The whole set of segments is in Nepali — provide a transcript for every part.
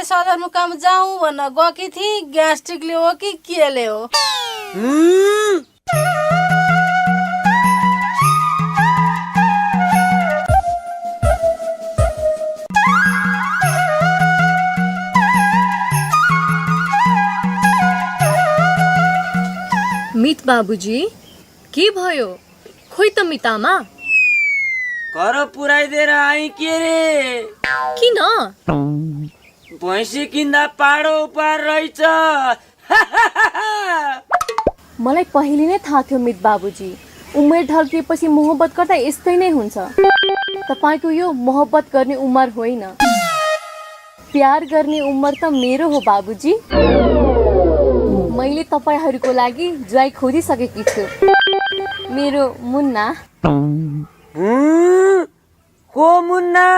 सदरमुकाम जाउँ भन्न गएकी थिएँ, ग्यास्ट्रिकले हो कि केले हो। मित बाबुजी के भयो? खोइ त मितामा घर पुऱ्याइदिएर आइ के रे? किन? भैँसी किन्दा पाडो उपहार रहेछ। मलाई पहिले नै थाहा थियो मित बाबुजी, उमेर ढल्किएपछि मोहब्बत गर्दा यस्तै नै हुन्छ। तपाईको यो मोहब्बत गर्ने उमर होइन, प्यार गर्ने उमर त मेरो हो बाबुजी। मैले तपाईहरूको लागि ज्वाइँ खोजिसकेकी छु, मेरो मुन्ना। को मुन्ना?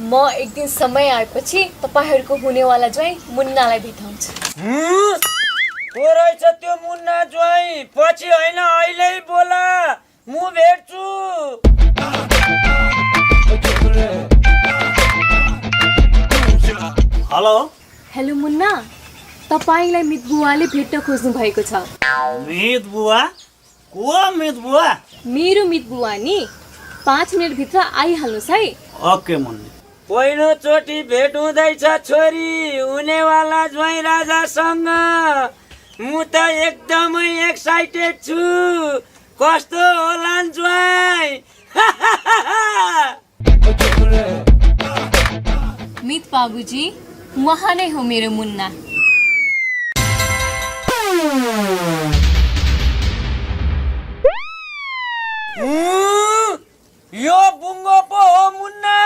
म एक दिन समय आएपछि तपाईहरूको हुनेवाला ज्वाइँ मुन्नालाई भेटाउँछु। को रहेछ त्यो मुन्ना ज्वाइँ? पछि होइन अहिले बोला, म भेट्छु। हेलो हेलो मुन्ना, तपाईलाई मित बुवाले भेट्न खोज्नु भएको छ। मित बुवा? को मित बुवा? मेरो मित बुवा नि, 5 मिनट भित्र आइहाल्नुस् है। ओके मुन्नी। पहिलो चोटि भेट हुँदैछ छोरी हुनेवाला ज्वाइँ राजासँग। म त एकदमै एक्साइटेड छु। कस्तो होला ज्वाइँ? मित बाबुजी, उहाँ नै हो मेरो मुन्ना। यो बुङ्गो पो हो मुन्ना।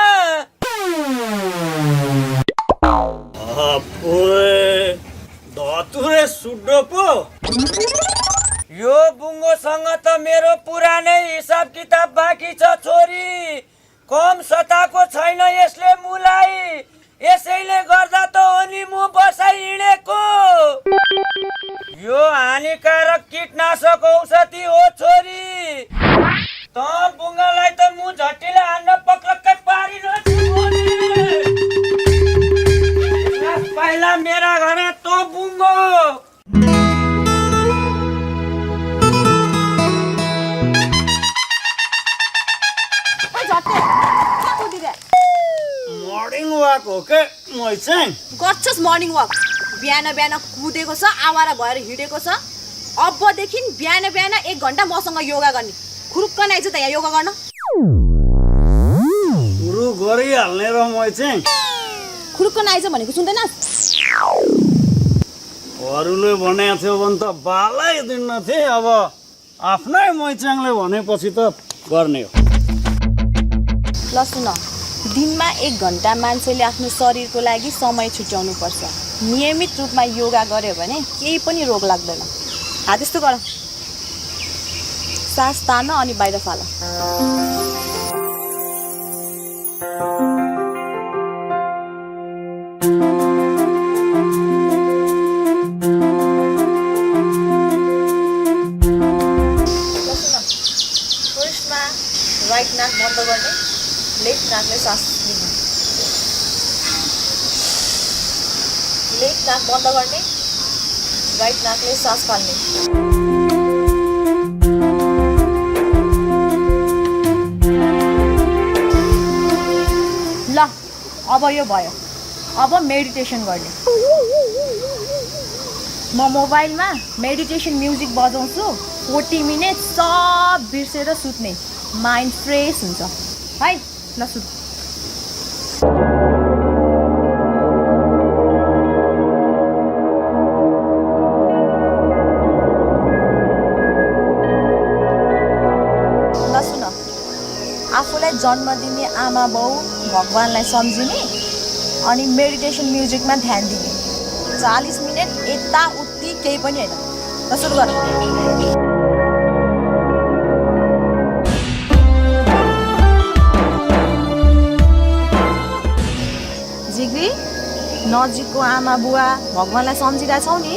धतुरे सुड्डो पो। यो बुङ्गोसँग त मेरो पुरानै हिसाब किताब बाँकी छ छोरी। कम सताको छैन यसले मुलाई। यसैले गर्दा त हो नि म बसाइ हिँडेको। यो हानिकारक कीटनाशक औषधि हो छोरी। त बुङ्गालाई त म झट्टीले हान्न पक्लक्कै पारिन। पहिला मेरा घर तो बुङ्गो। मर्निङ वाक हो के म चाहिँ? गर्छस् मर्निङ वाक? बिहान बिहान कुदेको छ, आवारा भएर हिँडेको छ। अबदेखि बिहान बिहान 1 घन्टा मसँग योगा गर्ने। खुरुक्क आइज त यहाँ योगा गर्न। सुरु गरिहाल्ने र म चाहिँ। खुरुक्क आइज भनेको सुन्दैनस्? अरूले भनेको थियो भने त बालै दिन्न थिए। अब आफ्नै मैचाङले भनेपछि त गर्ने हो। ल सुन, दिनमा 1 घन्टा मान्छेले आफ्नो शरीरको लागि समय छुट्याउनु पर्छ। नियमित रूपमा योगा गर्यो भने केही पनि रोग लाग्दैन। त्यस्तो गर। सास तान अनि बाहिर फाल। राइट नाक बन्द गर्ने, लेफ्ट नाकले सास लिने। लेफ्ट नाक बन्द गर्ने, राइट नाकले सास फाल्ने। ल अब यो भयो। अब मेडिटेसन गर्ने। म मोबाइलमा मेडिटेसन म्युजिक बजाउँछु। 40 मिनट सब बिर्सेर सुत्ने। माइन्ड फ्रेस हुन्छ है। ल सुन। ल सुन, आफूलाई जन्म दिने आमा बाउ भगवानलाई सम्झिने अनि मेडिटेसन म्युजिकमा ध्यान दिने। 40 मिनट यता उति केही पनि होइन। ल सुरु गर। जिग्री, नजिकको आमा बुवा भगवानलाई सम्झिरहेछौ नि?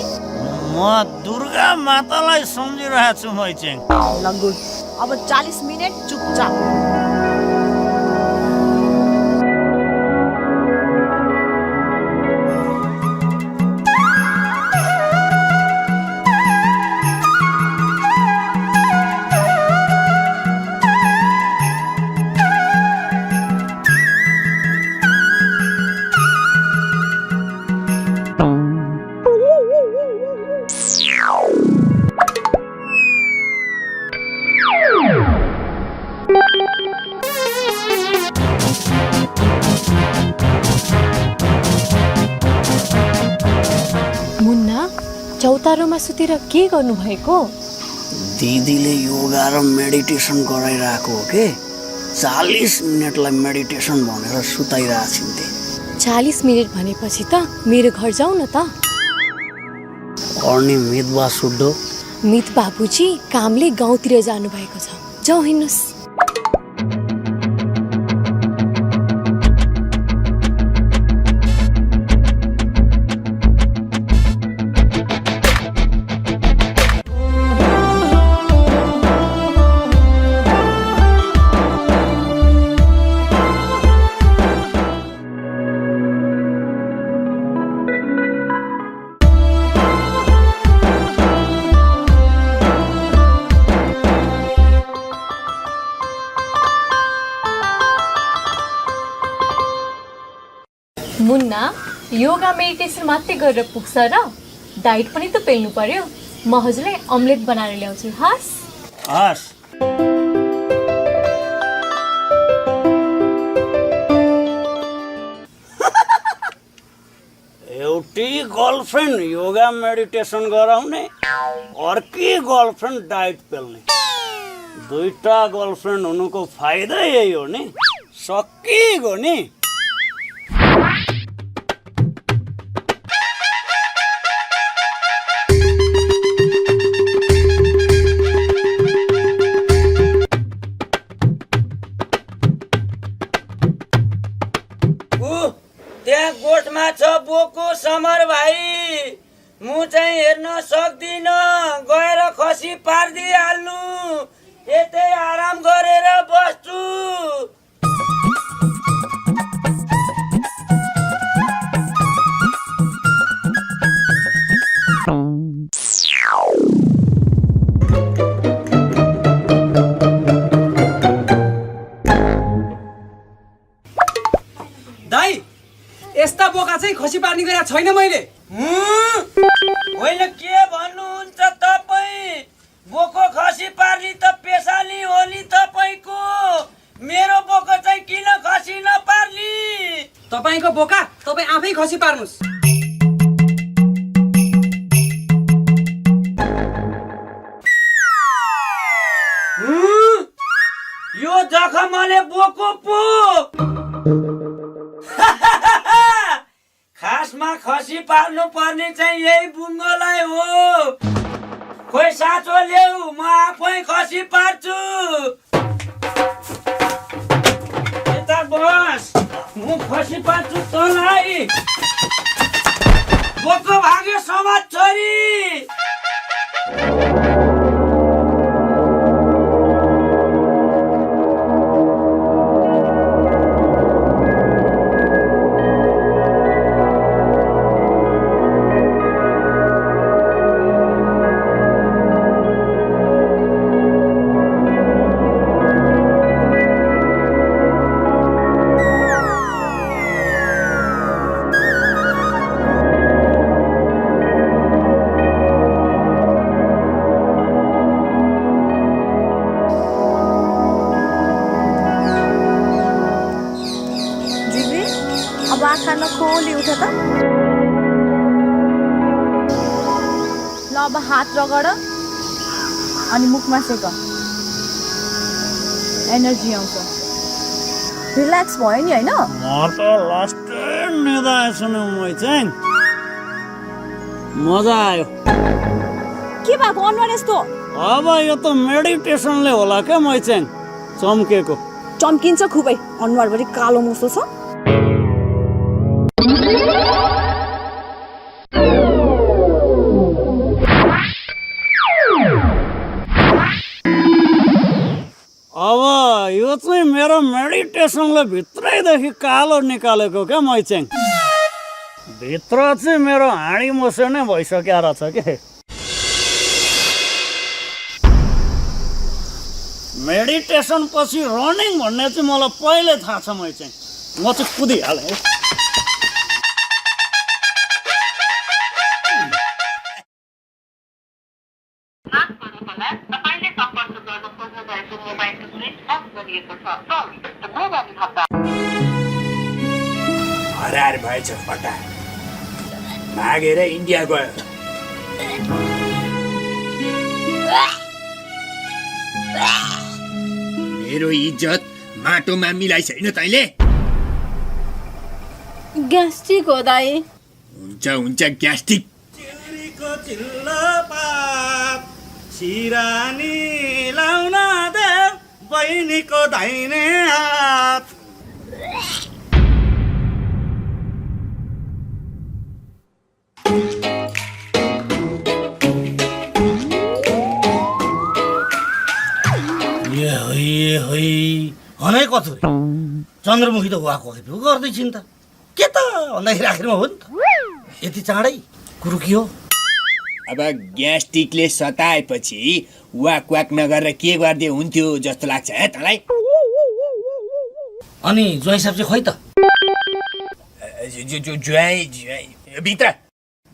म दुर्गा मातालाई सम्झिरहेको छु मैचेङ। ल गुड, अब 40 मिनट चुपचाप। मुन्ना, चौतारोमा सुतेर के गर्नुभएको? दिदीले योगा र मेडिटेसन गराइरहेको हो के। 40 मिनटलाई मेडिटेसन भनेर सुताइरहेको छिन्थे। 40 मिनट भनेपछि त मेरो घर जाऊ न त। अनि मितबा सुड्डो? मित बाबुजी कामले गाउँतिर जानुभएको छ, जाऊ हिँड्नुहोस्। मुन्ना, योगा मेडिटेसन मात्रै गरेर पुग्छ र? डाइट पनि त पेल्नु पर्यो। म हजुरलाई अमलेट बनाएर ल्याउँछु, हस्? हस्। एउटी गर्लफ्रेन्ड योगा मेडिटेसन गराउने, अर्की गर्लफ्रेन्ड डाइट पेल्ने। दुईटा गर्लफ्रेन्ड हुनुको फाइदा यही हो नि, सकिगयो नि। त्यहाँ गोठमा छ बोको समर भाइ। म चाहिँ हेर्न सक्दिन, गएर खसी पारिदिइहाल्नु। यतै आराम गरेर बस्छु। दाइ, यस्ता बोका चाहिँ खसी पार्ने गरेको छैन मैले। होइन, के भन्नुहुन्छ तपाईँ? बोको खसी पार्ने त पेसाली हो नि तपाईँको। मेरो बोको चाहिँ किन खसी नपार्ली? तपाईँको बोका तपाईँ आफै खसी पार्नुहोस्। यो जखमले बोको पो। खासमा खसी पार्नु पर्ने चाहिँ यही बुङ्गोलाई हो। खोइ साँचो ल्याऊ, म आफै खसी पार्छु। यता बस, म खसी पार्छु तँलाई। बोको भाग्यो समाज छोरी। अब आँखा नखोली उठ त। ल अब हात रगड अनि मुखमा सेक, एनर्जी आउँछ। रिल्याक्स भयो नि होइन? म त लास्ट निदाएछु नि मैचेङ। मजा आयो। के भएको अनुहार यस्तो? अब यो त मेडिटेसनले होला क्या मैचेङ, चम्केको। चम्किन्छ खुबै, अनुहारभरि कालो मोसो छ। यो चाहिँ मेरो मेडिटेसनले भित्रैदेखि कालो निकालेको क्या मैचेङ। भित्र चाहिँ मेरो हाँडी मोसे नै भइसक्यो रहेछ के। मेडिटेसन पछि रनिङ भन्ने चाहिँ मलाई पहिले थाहा छ मैचेङ। म चाहिँ कुदिहालेँ। हरार भएछ फटा, भागेर इन्डिया गयो। मेरो इज्जत माटोमा मिलाइ छैन तैँले। ग्यास्ट्रिक हो दाई। हुन्छ हुन्छ ग्यास्ट्रिक। चिउरीको चिल्लो पात सिरानी लाउन दे बहिनीको दाहिने हात। हनै कथु चन्द्रमुखी त वाको पो गर्दैछिन् त। के त भन्दाखेरि आखिरमा हो नि त, यति चाँडै कुरो के हो? अब ग्यास्ट्रिकले सताएपछि वाक वाक नगरेर के गर्दै हुन्थ्यो जस्तो लाग्छ है तँलाई? अनि ज्वाइँ साहब चाहिँ खै त? ज्वाइँ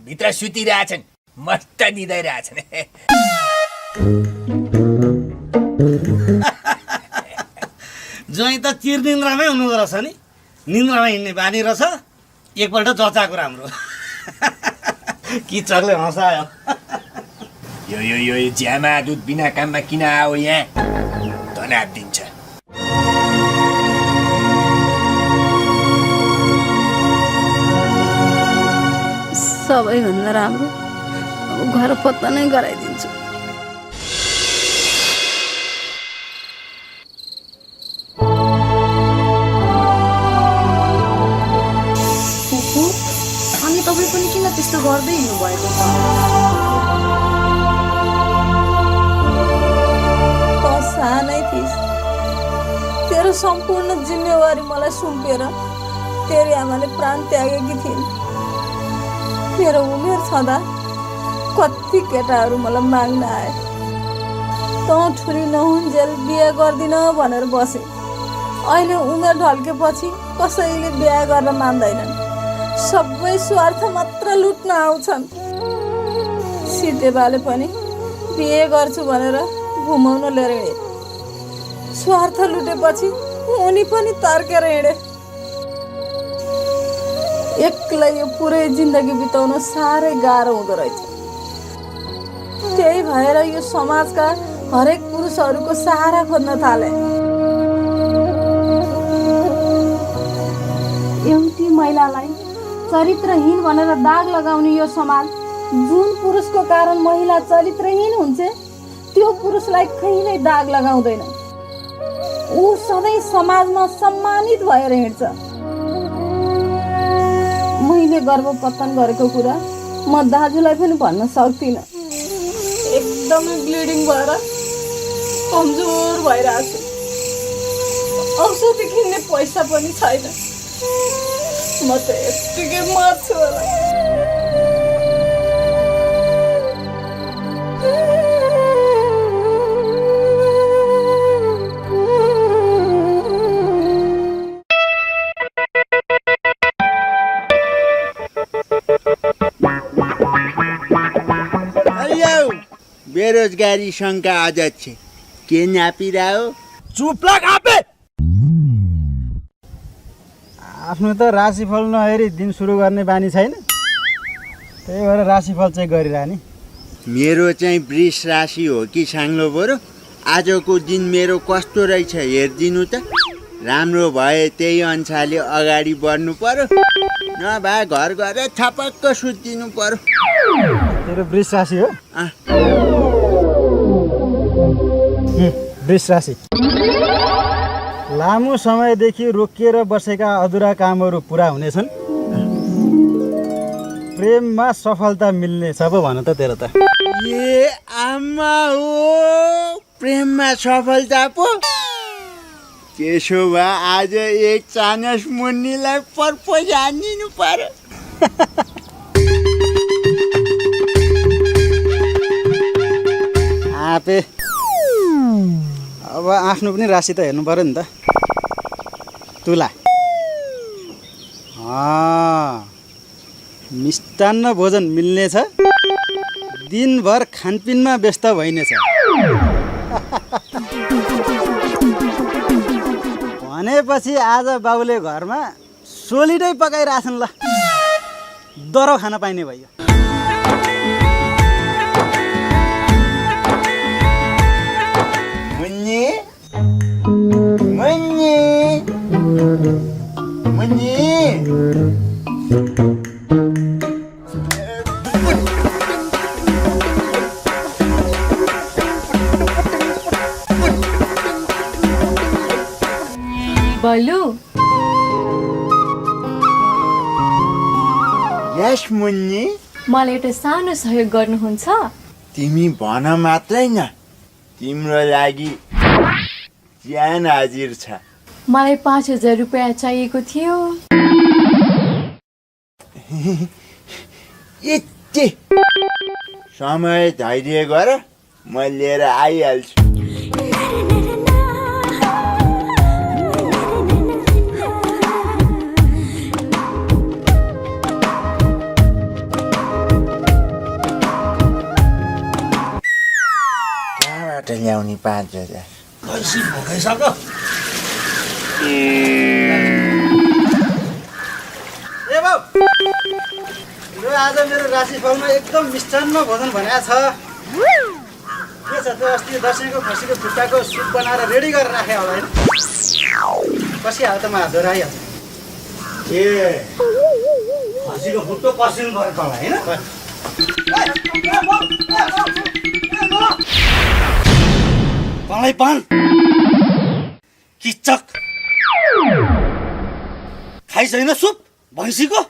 भित्र सुतिरहेछन्, मस्त निदाइरहेछन्। ज्वाइँ त चिर निन्द्रामै हुनुहुँदो रहेछ नि, निन्द्रामा हिँड्ने बानी रहेछ। एकपल्ट जचाएको राम्रो। किचकले हँसायो। यो ज्यामा दुध बिना काममा किन आयो यहाँ? तनाव दिन्छ। सबैभन्दा राम्रो घर पत्ता नै गराइदिन्छु। अनि तपाईँ पनि किन त्यस्तो गर्दै हिँड्नु भएको छ? त सानै थिइस्, तेरो सम्पूर्ण जिम्मेवारी मलाई सुम्पेर तेरी आमाले प्राण त्यागेकी थिइन्। मेरो उमेर छँदा कति केटाहरू मलाई माग्न आए। तँ ठुरी नहुन्जेल बिहे गर्दिन भनेर बसे। अहिले उमेर ढल्केपछि कसैले बिहे गर्न मान्दैनन्। सबै स्वार्थ मात्र लुट्न आउँछन्। सितेबाले पनि बिहे गर्छु भनेर घुमाउन लिएर हिँडे। स्वार्थ लुटेपछि उनी पनि तर्केर हिँडे। एक्लै यो पुरै जिन्दगी बिताउन साह्रै गाह्रो हुँदो रहेछ। त्यही भएर यो समाजका हरेक पुरुषहरूको सहारा खोज्न थाले। एउटी महिलालाई चरित्रहीन भनेर दाग लगाउने यो समाज, जुन पुरुषको कारण महिला चरित्रहीन हुन्छ त्यो पुरुषलाई कहिल्यै दाग लगाउँदैन। ऊ सधैँ समाजमा सम्मानित भएर हिँड्छ। मैले गर्भपतन गरेको कुरा म दाजुलाई पनि भन्न सक्दिनँ। एकदमै ब्लिडिङ भएर कमजोर भइरहेको छु। औषधि किन्ने पैसा पनि छैन। म त यत्तिकै मर्छु होला। बेरोजगारी सङ्घका अध्यक्ष के नापिरह्यो? चुप लाग आपे। आफ्नो त राशिफल नहेरी दिन सुरु गर्ने बानी छैन, त्यही भएर राशिफल चाहिँ गरिरहने। मेरो चाहिँ वृष राशि हो कि साङ्लो बरु? आजको दिन मेरो कस्तो रहेछ हेरिदिनु त। राम्रो भए त्यही अनुसारले अगाडि बढ्नु पर्यो, नभए घर गएर छपक्क सुत्दिनु पर्यो। तेरो वृष राशि हो? वृष राशि लामो समयदेखि रोकिएर बसेका अधुरा कामहरू पुरा हुनेछन्। प्रेममा सफलता मिल्नेछ पो भन त तेरो त। ए आमा हो, प्रेममा सफलता पो? त्यसो भए आज एक चानस मुन्नीलाई प्रपोज हानिदिनु पर्यो। आपे अब आफ्नो पनि राशि त हेर्नु पर्यो नि त। तुला मिष्टान्न भोजन मिल्नेछ, दिनभर खानपिनमा व्यस्त भइनेछ। भनेपछि आज बाबुले घरमा सोलिडै पकाइराछन्। ल दरो खान पाइने भयो। मुन्नी मुन्नी मुन्नी बलु यस मुन्नी, मलाई एउटा सानो सहयोग गर्नुहुन्छ? तिमी भन मात्रै न, तिम्रो लागि ज्यान हाजिर छ। मलाई 5,000 रुपियाँ चाहिएको थियो। यति समय धैर्य गर, म लिएर आइहाल्छु। कहाँबाट ल्याउने 5,000? कैसी भोगैसक ए बाउ, यो आज मेरो राशिफलमा एकदम मिष्टान्न भोजन भनेको छ। के छ त्यो अस्ति दसैँको खसीको खुट्टाको सुप बनाएर रेडी गरेर राखेँ होला होइन? कसिहाल्छ त म हात धोएर आइहाल्छु। ए खसीको खुट्टो कसिनु पर्यो तँलाई होइन? तँलाई पान किचक खाइ छैन सुप भैँसीको?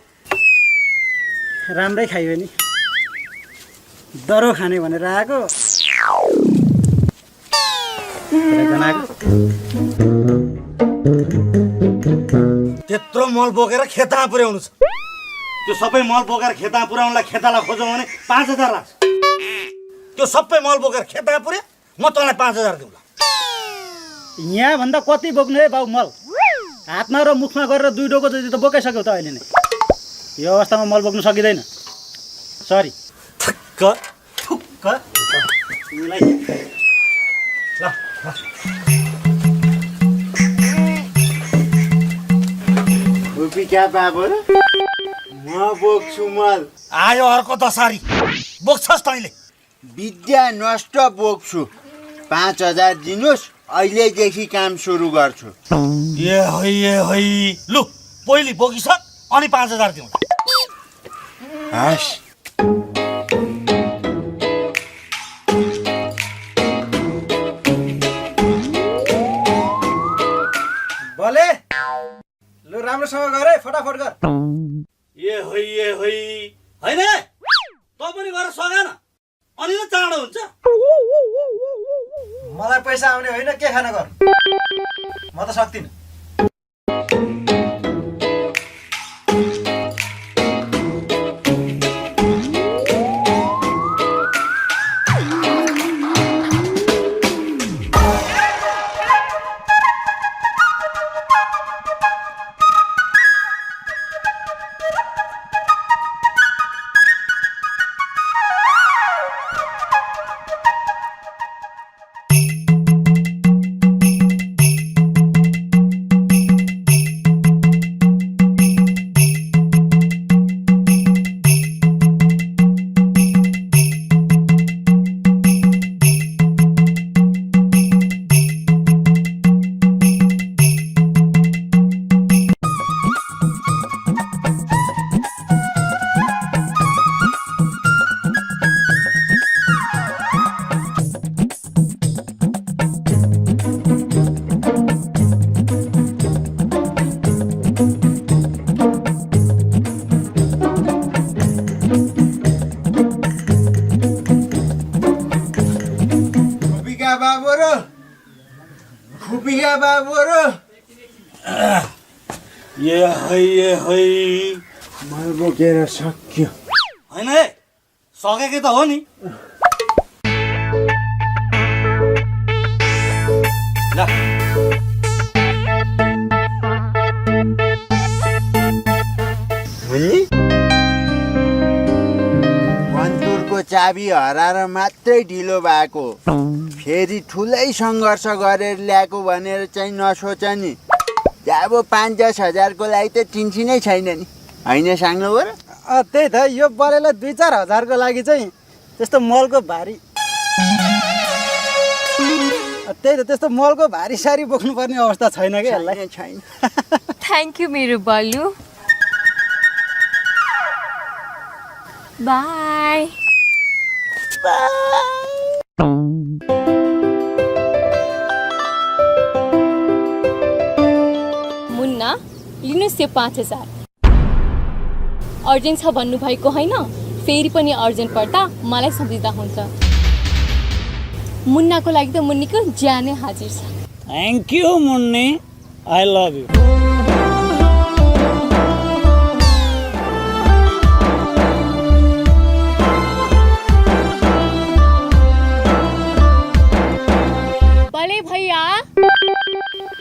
राम्रै खाइयो नि, दरो खाने भनेर आएको। त्यत्रो मल बोकेर खेतामा पुर्याउनु छ। त्यो सबै मल बोकेर खेतामा पुर्याउनुलाई खेताला खोजौँ भने 5,000 लाग्छ। त्यो सबै मल बोकेर खेतामा पुर्या, म तँलाई 5,000 दिउँला। यहाँभन्दा कति बोक्नु है बाउ मल? हातमा र मुखमा गरेर 2 डोको जति त बोकाइसक्यो त अहिले नै। यो अवस्थामा मल बोक्नु सकिँदैन। सरी। थुक्क थुक्क तिमीलाई ल भूपिका बाबु, म बोक्छु मल। आयो अर्को दसारी बोक्छस् तैँले? विद्या नष्ट बोक्छु। 5,000 दिनुहोस्, अहिलेदेखि काम सुरु गर्छु। ए है लु पहिले बोकिसक अनि 5,000 दिउँला। हस्। भले लु राम्रोसँग गर है, फटाफट गर। ए है होइन त पनि गरेर सगा न, अनि त चाँडो हुन्छ। मलाई पैसा आउने होइन, के खान गर, म त सक्दिनँ। खुपिका बाबु र ए है मल बोकेर सक्यो। होइन है सकेकै त हो नि। ल मुन्नी वन्तुरको चाबी हराएर मात्रै ढिलो भएको, फेरि ठुलै सङ्घर्ष गरेर ल्याएको भनेर चाहिँ नसोच नि। अब 5-10 हजारको लागि त टिन्सिनै छैन नि, होइन साङ्लो बर? त्यही त, यो बलेलाई 2-4 हजारको लागि चाहिँ त्यस्तो मलको भारी, त्यही त त्यस्तो मलको भारी सारी बोक्नुपर्ने अवस्था छैन कि यसलाई। छैन। थ्याङ्क यू मेरो बलु। बाई। मुन्ना लिनुहोस् यो 5000। अर्जेन्ट छ भन्नुभएको होइन, फेरि पनि अर्जेन्ट पर्दा मलाई सम्झिँदा हुन्छ। मुन्नाको लागि त मुन्नीको ज्यानै हाजिर छ। Thank you Munni, I love you. भले भैया,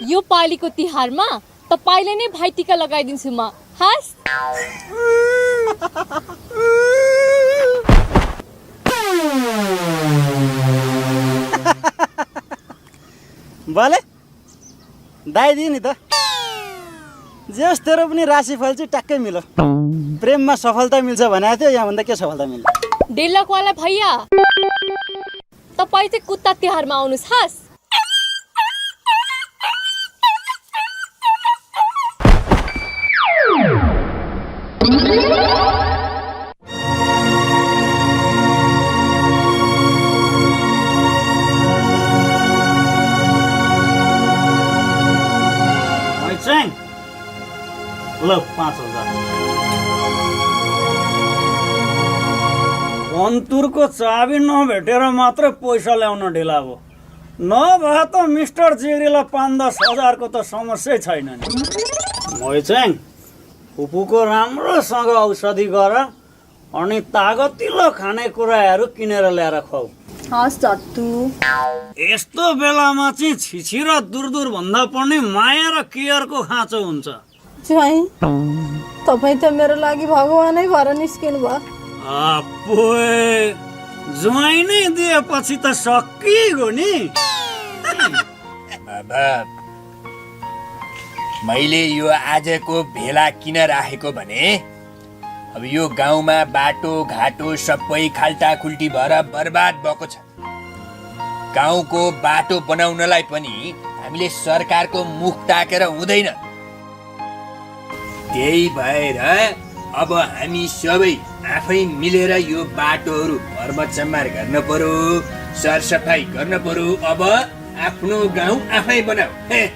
यो पालीको तिहारमा तपाईँले नै भाइटिका लगाइदिन्छु म, हस्? बले दाइ दिए नि त, जे होस् तेरो पनि राशिफल चाहिँ ट्याक्कै मिलो। प्रेममा सफलता मिल्छ भनेको थियो, यहाँभन्दा के सफलता मिल्छ? डेलकवाला भैया, तपाईँ चाहिँ कुत्ता तिहारमा आउनुहोस्, हस्? ल 5000। वन्तुरको चाबी नभेटेर मात्रै पैसा ल्याउन ढिला भयो, नभए त मिस्टर जेरीलाई 5-10 हजारको त समस्या छैन नि। मैचेङ फुपूको राम्रोसँग औषधि गर अनि तागतिलो खानेकुराहरू किनेर ल्याएर खुवाऊ। हस् चट्टु। यस्तो बेलामा चाहिँ छिछि र दुर भन्दा पनि माया र केयरको खाँचो हुन्छ। ज्वाइँ, तपाईँ त मेरो लागि भगवानै भएर निस्किनु भयो। अपोइ, ज्वाइँ नै दिएपछि त सकिगयो नि। बाबा, मैले यो आजको भेला किन राखेको भने अब यो गाउँमा बाटो घाटो सबै खाल्टाखुल्टी भएर बर्बाद भएको छ। गाउँको बाटो बनाउनलाई पनि हामीले सरकारको मुख ताकेर हुँदैन। त्यही भएर अब हामी सबै आफै मिलेर यो बाटोहरू मर्मत सम्मार गर्न पर्यो, सरसफाइ गर्न पर्यो। अब आफ्नो गाउँ आफै बनाऊ। ए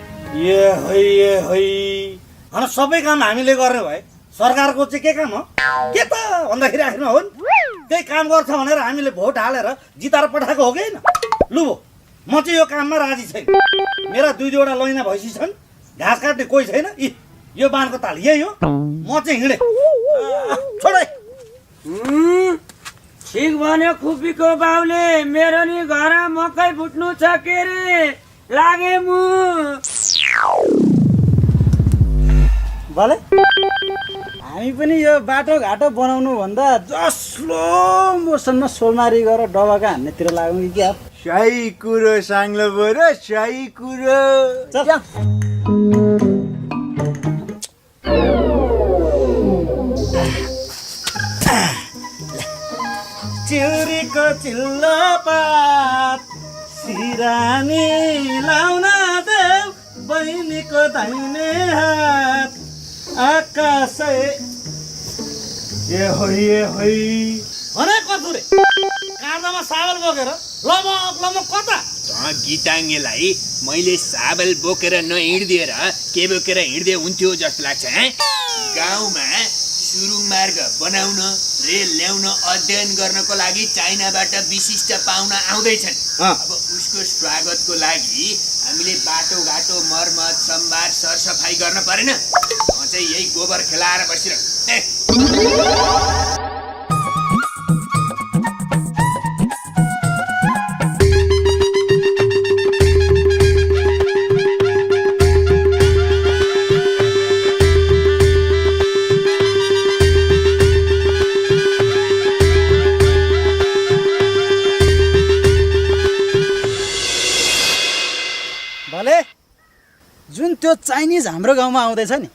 है होइन, सबै काम हामीले गर्ने भए सरकारको चाहिँ के काम हो? के त भन्दाखेरि आखिरमा हो नि, त्यही काम गर्छ भनेर हामीले भोट हालेर जिताएर पठाएको हो कि होइन? लु म चाहिँ यो काममा राजी छैन। मेरा 2-2वटा लैना भैँसी छन्, घाँस काट्ने कोही छैन। यो बाँधको ताल यही हो, म चाहिँ हिँडे छोडे। ठिक भन्यो खुपीको बाउले, मेरो नि घर मकै फुट्नु छ के रे, लागे मु। भले हामी पनि यो बाटो घाटो बनाउनु भन्दा जसलो मोसनमा सोलमारी गरेर डबाका हान्नेतिर लागौँ कि क्या? सही कुरो साङ्लो बरु, सही कुरो। चल चिउरीको चिल्लो पात सिरानी लाउन देऊ, बहिनीको दाहिने हात आकाशै। ए होइ भने कथुरे काँडामा साबल बोकेर लमक कता? गीताङ्गेलाई मैले साबल बोकेर नहिँडिदिएर के बोकेर हिँड्दै हुन्थ्यो जस्तो लाग्छ। गाउँमा सुरुङ मार्ग बनाउन, रेल ल्याउन, अध्ययन गर्नको लागि चाइनाबाट विशिष्ट पाहुना आउँदैछन्। अब उसको स्वागतको लागि हामीले बाटोघाटो मर्मत, सम्भार, सरसफाइ गर्न परेन? म चाहिँ यही गोबर खेलाएर बसिरह। भले जुन त्यो चाइनिज हाम्रो गाउँमा आउँदैछ नि,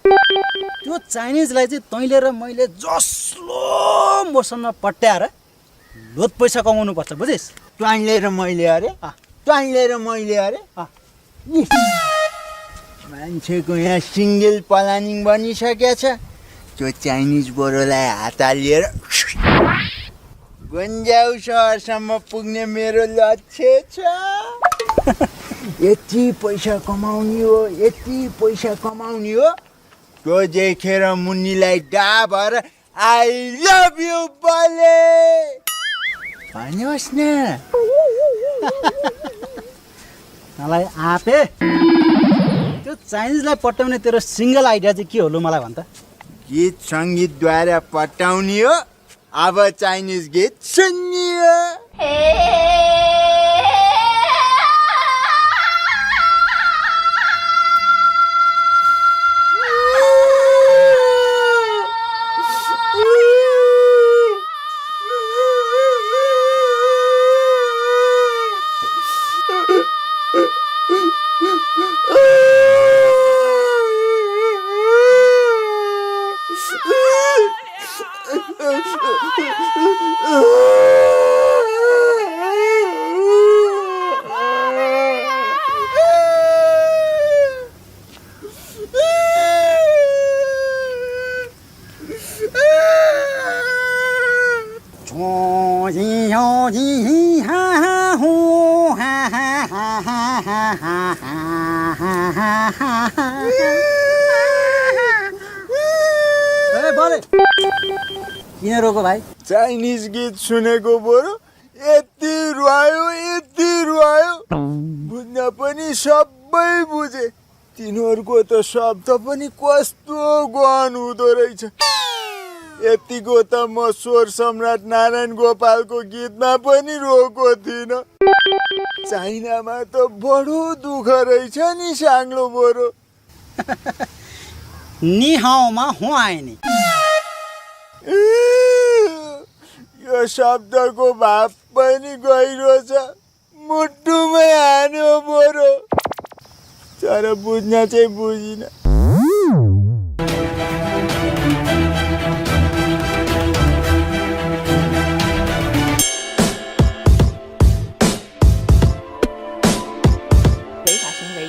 त्यो चाइनिजलाई चाहिँ तैँले र मैले जसलो मोसनमा पट्याएर लोत पैसा कमाउनु पर्छ, बुझिस्? तैँले र मैले अरे तैँले र मैले अरे मान्छेको यहाँ सिङ्गल प्लानिङ बनिसकेछ। त्यो चाइनिज बोरोलाई हात हालिएर गुन्जाउ सहरसम्म पुग्ने मेरो लक्ष्य छ। यति पैसा कमाउने हो, यति पैसा कमाउने हो। त्यो देखेर मुन्नीलाई डाबर आई लभ यु बोले भन्नुहोस् न। मलाई आँपे त्यो चाइनिजलाई पट्याउने तेरो सिङ्गल आइडिया चाहिँ के हो लु मलाई भन् त? गीत सङ्गीतद्वारा पटाउने हो। अब चाइनिज गीत सुन्ने हो। किन रोको भाइ? चाइनिज गीत सुनेको बरु यति रुवायो बुझ्न पनि सबै बुझे। तिनीहरूको त शब्द पनि कस्तो गहन हुँदो रहेछ। यतिको त म स्वर सम्राट नारायण गोपालको गीतमा पनि रोको थिइनँ। चाइनामा त बडो दुःख रहेछ नि साङ्लो बोरो। नि हाउमा हो आए नि। यो शब्दको भाव पनि गहिरो छ, मुटुमै हान्यो बोरो। तर बुझ्न चाहिँ बुझिन।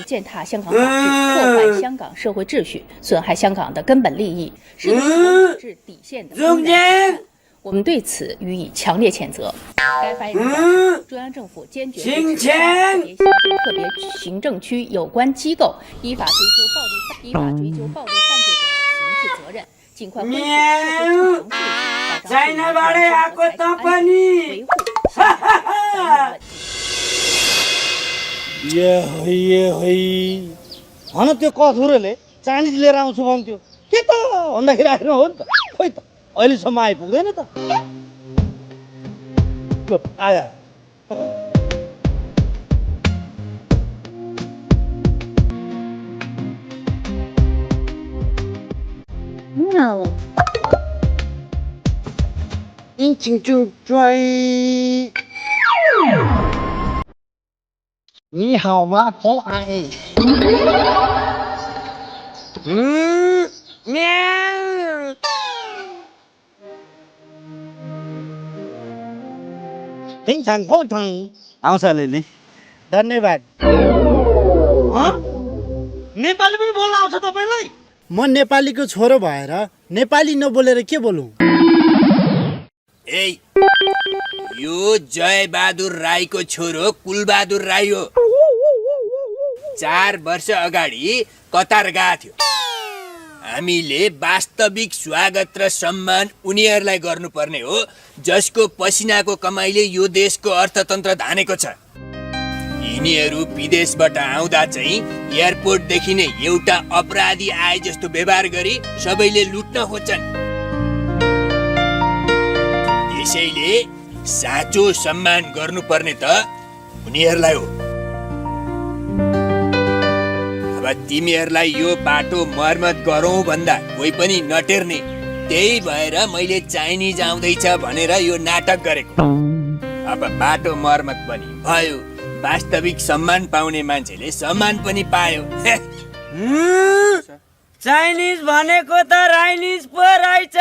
践踏香港法治，破坏香港社会秩序，损害香港的根本利益，是对法治底线的公然。我们对此予以强烈谴责。该发言人表示，中央政府坚决支持特别行政区有关机构依法追究暴力犯罪者的刑事责任，尽快恢复社会正常秩序，保障市民生活财产安全，维护香港法治稳定。भन त्यो कथुरोले चाइनिज लिएर आउँछु भन्थ्यो के त भन्दाखेरि आएर हो नि त, खोइ त अहिलेसम्म आइपुग्दैन त। आया No. 你请就追。你好吗，红爱？喵。非常过程आउँछ लिली, धन्यवाद। नेपाली पनि बोल्न आउँछ तपाईलाई? म नेपालीको छोरो भएर नेपाली नबोलेर के बोलौँ? ए यो जय बहादुर राईको छोरो कुलबहादुर राई हो। 4 वर्ष अगाडि कतार गएको थियो। हामीले वास्तविक स्वागत र सम्मान उनीहरूलाई गर्नुपर्ने हो जसको पसिनाको कमाइले यो देशको अर्थतन्त्र धानेको छ। यिनीहरू विदेशबाट आउँदा चाहिँ एयरपोर्टदेखि नै एउटा अपराधी आए जस्तो व्यवहार गरी सबैले लुट्न खोज्छन्। त्यसैले साँचो सम्मान गर्नुपर्ने त उनीहरूलाई हो। अब तिमीहरूलाई यो बाटो मर्मत गरौँ भन्दा कोही पनि नटेर्ने, त्यही भएर मैले चाइनिज आउँदैछ भनेर यो नाटक गरेको। अब बाटो मर्मत पनि भयो, वास्तविक सम्मान पाउने मान्छेले सम्मान पनि पायो। चाइनिज भनेको त राइनिज पो रहेछ।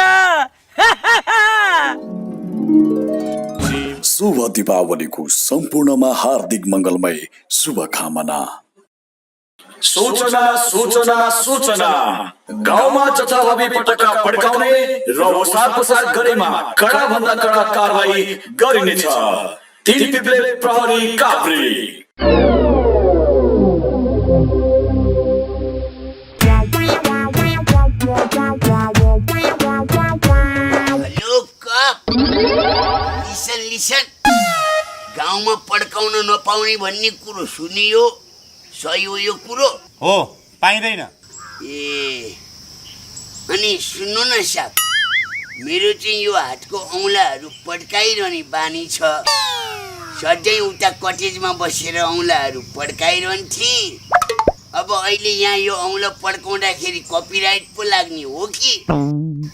शुभ दीपावलीको सम्पूर्णमा हार्दिक मङ्गलमय शुभकामना। सूचना सूचना सूचना, गाउँमा जथाभावी पटक्का पड्काउने र ओसार पसार गरेमा कडा भन्दा कडा कारवाही गरिनेछ। 3 पिप्ले प्रहरी काभ्रे। लिसन, गाउँमा पड्काउन नपाउने भन्ने कुरो सुनियो, सही हो यो कुरो? हो, पाइँदैन। ए, अनि सुन्नु न साहब, मेरो चाहिँ यो हातको औँलाहरू पड्काइरहने बानी छ। सधैँ उता कटेजमा बसेर औँलाहरू पड्काइरहन्थे। अब अहिले यहाँ यो औँलो पड्काउँदाखेरि कपिराइट पो लाग्ने हो कि?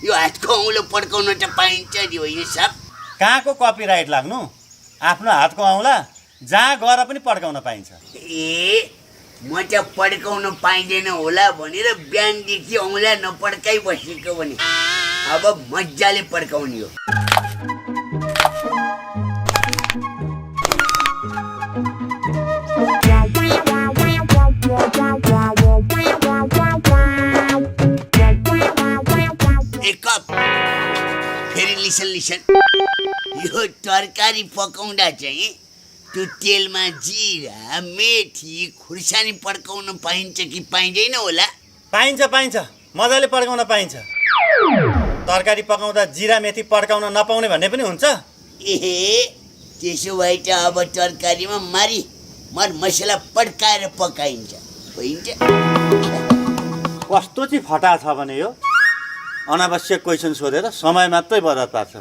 यो हातको औँलो पड्काउन त पाइन्छ नि होइन साहब? कहाँको कपिराइट लाग्नु? आफ्नो हातको औँला जहाँ गएर पनि पड्काउन पाइन्छ। ए, म त पड्काउन पाइँदैन होला भनेर बिहानदेखि औँला नपड्काइ बसेको भने अब मजाले पड्काउने हो। एक कप फेरि लिसन, यो तरकारी पकाउँदा चाहिँ त्यो तेलमा जिरा, मेथी, खुर्सानी पड्काउन पाइन्छ कि पाइँदैन होला? पाइन्छ, मजाले पड्काउन पाइन्छ। तरकारी पकाउँदा जिरा मेथी पड्काउन नपाउने भन्ने पनि हुन्छ? ए, त्यसो भए त अब तरकारीमा मर मसला पड्काएर पकाइन्छ, होइन? कस्तो चाहिँ फटा छ भने यो अनावश्यक क्वेसन सोधेर समय मात्रै बर्बाद पार्छ।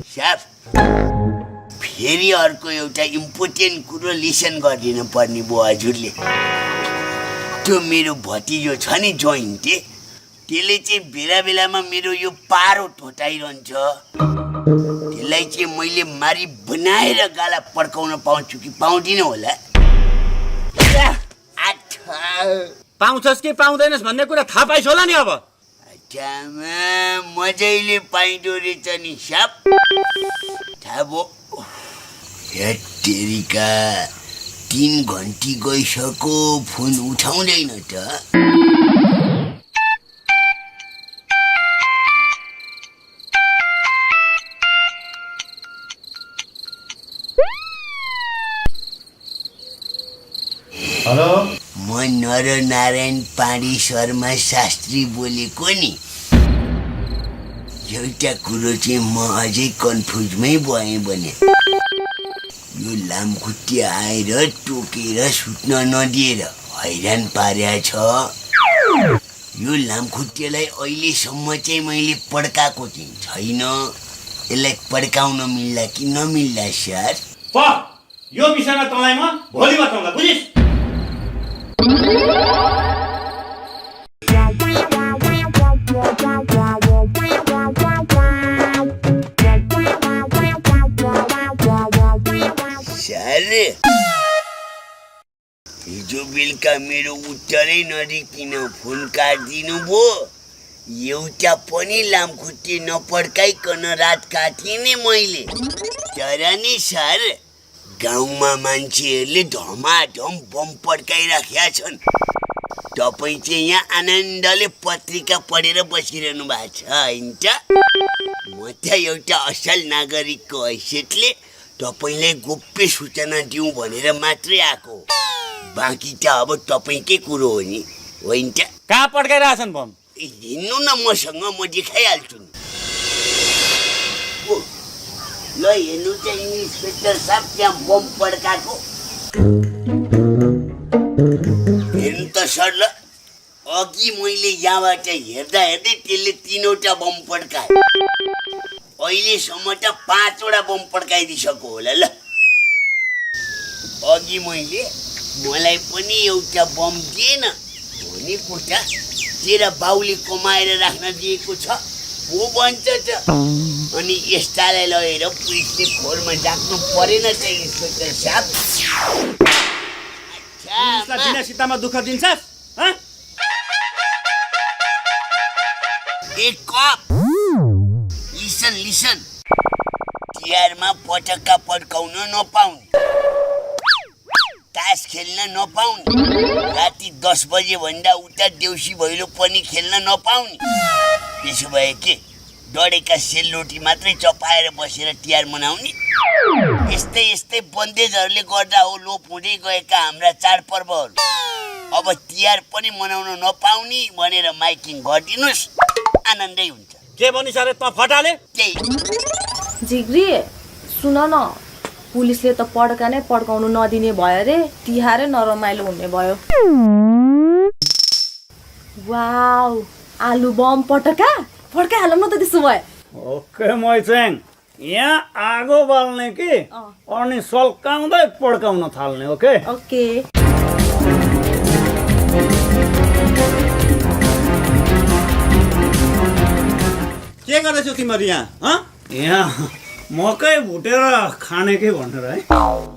साहब, फेरि अर्को एउटा इम्पोर्टेन्ट कुरो लिसन गरिदिनु पर्ने भयो हजुरले। त्यो मेरो भतिजो छ नि जोइन्टे, त्यसले चाहिँ बेला बेलामा मेरो यो पारो ठोटाइरहन्छ। त्यसलाई चाहिँ मैले मारी बनाएर गाला पड्काउन पाउँछु कि पाउँदिनँ होला? पाउँछस् कि पाउँदैनस् भन्ने कुरा थाहा पाइस् होला नि? अब मजैले पाइँदो रहेछ नि साहब, थाहा भयो। हेत्तेरिका 3 घन्टी गइसक्यो, फोन उठाउँदैन त। हेलो, म नरनारायण पाण्डे शर्मा शास्त्री बोलेको नि। एउटा कुरो चाहिँ म अझै कन्फ्युजमै भएँ भने यो लामखुट्टे आएर टोकेर सुत्न नदिएर हैरान पार्या छ। यो लामखुट्टेलाई अहिलेसम्म चाहिँ मैले पड्काएको चाहिँ छैन। यसलाई पड्काउन मिल्ला कि नमिल्ला सर? यो विषयमा तँलाई म भोलि बताउँला, बुझिस्? हिजो बेलुका मेरो उत्तरै नदिकिन फोन काटिदिनु भयो। एउटा पनि लामखुट्टे नपड्काइकन रात काटेँ नि मैले। तर नि सर, गाउँमा मान्छेहरूले धमाधम बम पड्काइराखेका छन्। तपाईँ चाहिँ यहाँ आनन्दले पत्रिका पढेर बसिरहनु भएको छ होइन त? म त एउटा असल नागरिकको हैसियतले तपाईँलाई गोप्य सूचना दिउँ भनेर मात्रै आएको। बाँकी त अब तपाईँकै कुरो हो नि होइन त? कहाँ पड्काइरहेछन् बम? हिँड्नु न मसँग, म देखाइहाल्छु नि। ल हेर्नु चाहिँ इन्सपेक्टर साहब त्यहाँ बम पड्काएको हेर्नु त सर। ल अघि मैले यहाँबाट हेर्दा हेर्दै त्यसले 3वटा बम पड्कायो। अहिलेसम्म त 5वटा बम पड्काइदिइसक्यो होला। ल अघि मलाई पनि एउटा बम दिएन भनेको त तेरा बाउले कमाएर राख्न दिएको छ वो भन्छ त। अनि यस्तालाई लगेर पुलिसले खोरमा राख्नु परेन त इन्सपेक्टर साहब। बिना सीतामा दुःख दिन्छस्? एक कप लिसन तिहारमा पटक्का पड्काउन नपाउने, तास खेल्न नपाउने, राति 10 बजे भन्दा उता देउसी भैलो पनि खेल्न नपाउने। त्यसो भए के डढेका सेलरोटी मात्रै चपाएर बसेर तिहार मनाउने? यस्तै बन्देजहरूले गर्दा हो लोप हुँदै गएका हाम्रा चाडपर्वहरू। अब तिहार पनि मनाउन नपाउने भनेर माइकिङ गरिदिनुहोस्, आनन्दै हुन्छ। के भनिस् अरे त फटाले? त्यही जिग्री सुन न, पुलिसले त पड्का नै पड्काउनु नदिने भयो रे, तिहारै नरमाइलो हुने भयो। वाउ, आलु बम पड्काइहालौँ न त त्यसो भए। ओके मैचेङ, यहाँ आगो बाल्ने कि अनि सल्काउँदै पड्काउन थाल्ने। Okay okay. के गर्दैछौ तिमीहरू यहाँ? यहाँ मकै भुटेर खाने कि भनेर है।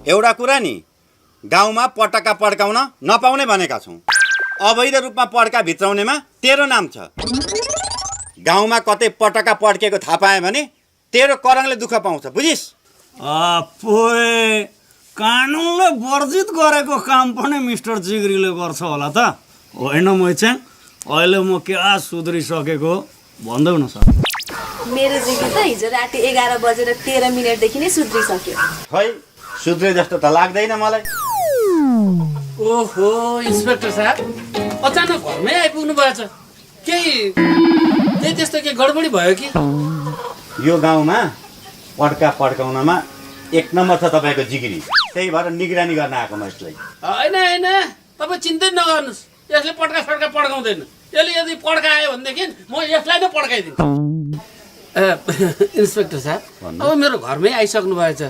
एउटा कुरा नि, गाउँमा पटक्का पड्काउन नपाउने भनेका छौँ। अवैध रूपमा पड्का भित्राउनेमा तेरो नाम छ। गाउँमा कतै पटक्का पड्केको थाहा पायो भने तेरो करङले दुःख पाउँछ, बुझिस्? अपोए, कानुनले वर्जित गरेको काम पनि मिस्टर जिग्रीले गर्छ होला त? होइन मैचेङ, अहिले म क्या सुध्रिसकेको भन्दै न सर। मेरो जिग्री त हिजो राति 11 बजेर 13 मिनटदेखि नै सुध्रिसक्यो। खै सुध्रे जस्तो त लाग्दैन मलाई। ओहो इन्सपेक्टर साहब, अचानक घरमै आइपुग्नु भएछ। केही त्यस्तो के गडबडी भयो कि? यो गाउँमा पड्का पड्काउनमा 1 नम्बर छ तपाईँको जिग्री, त्यही भएर निगरानी गर्न आएको म यसलाई। होइन तपाईँ चिन्तै नगर्नुहोस्, यसले पड्का पड्काउँदैन। यसले यदि पड्कायो भनेदेखि म यसलाई नै पड्काइदिन्छु। इन्सपेक्टर साहब, अब मेरो घरमै आइसक्नु भएछ।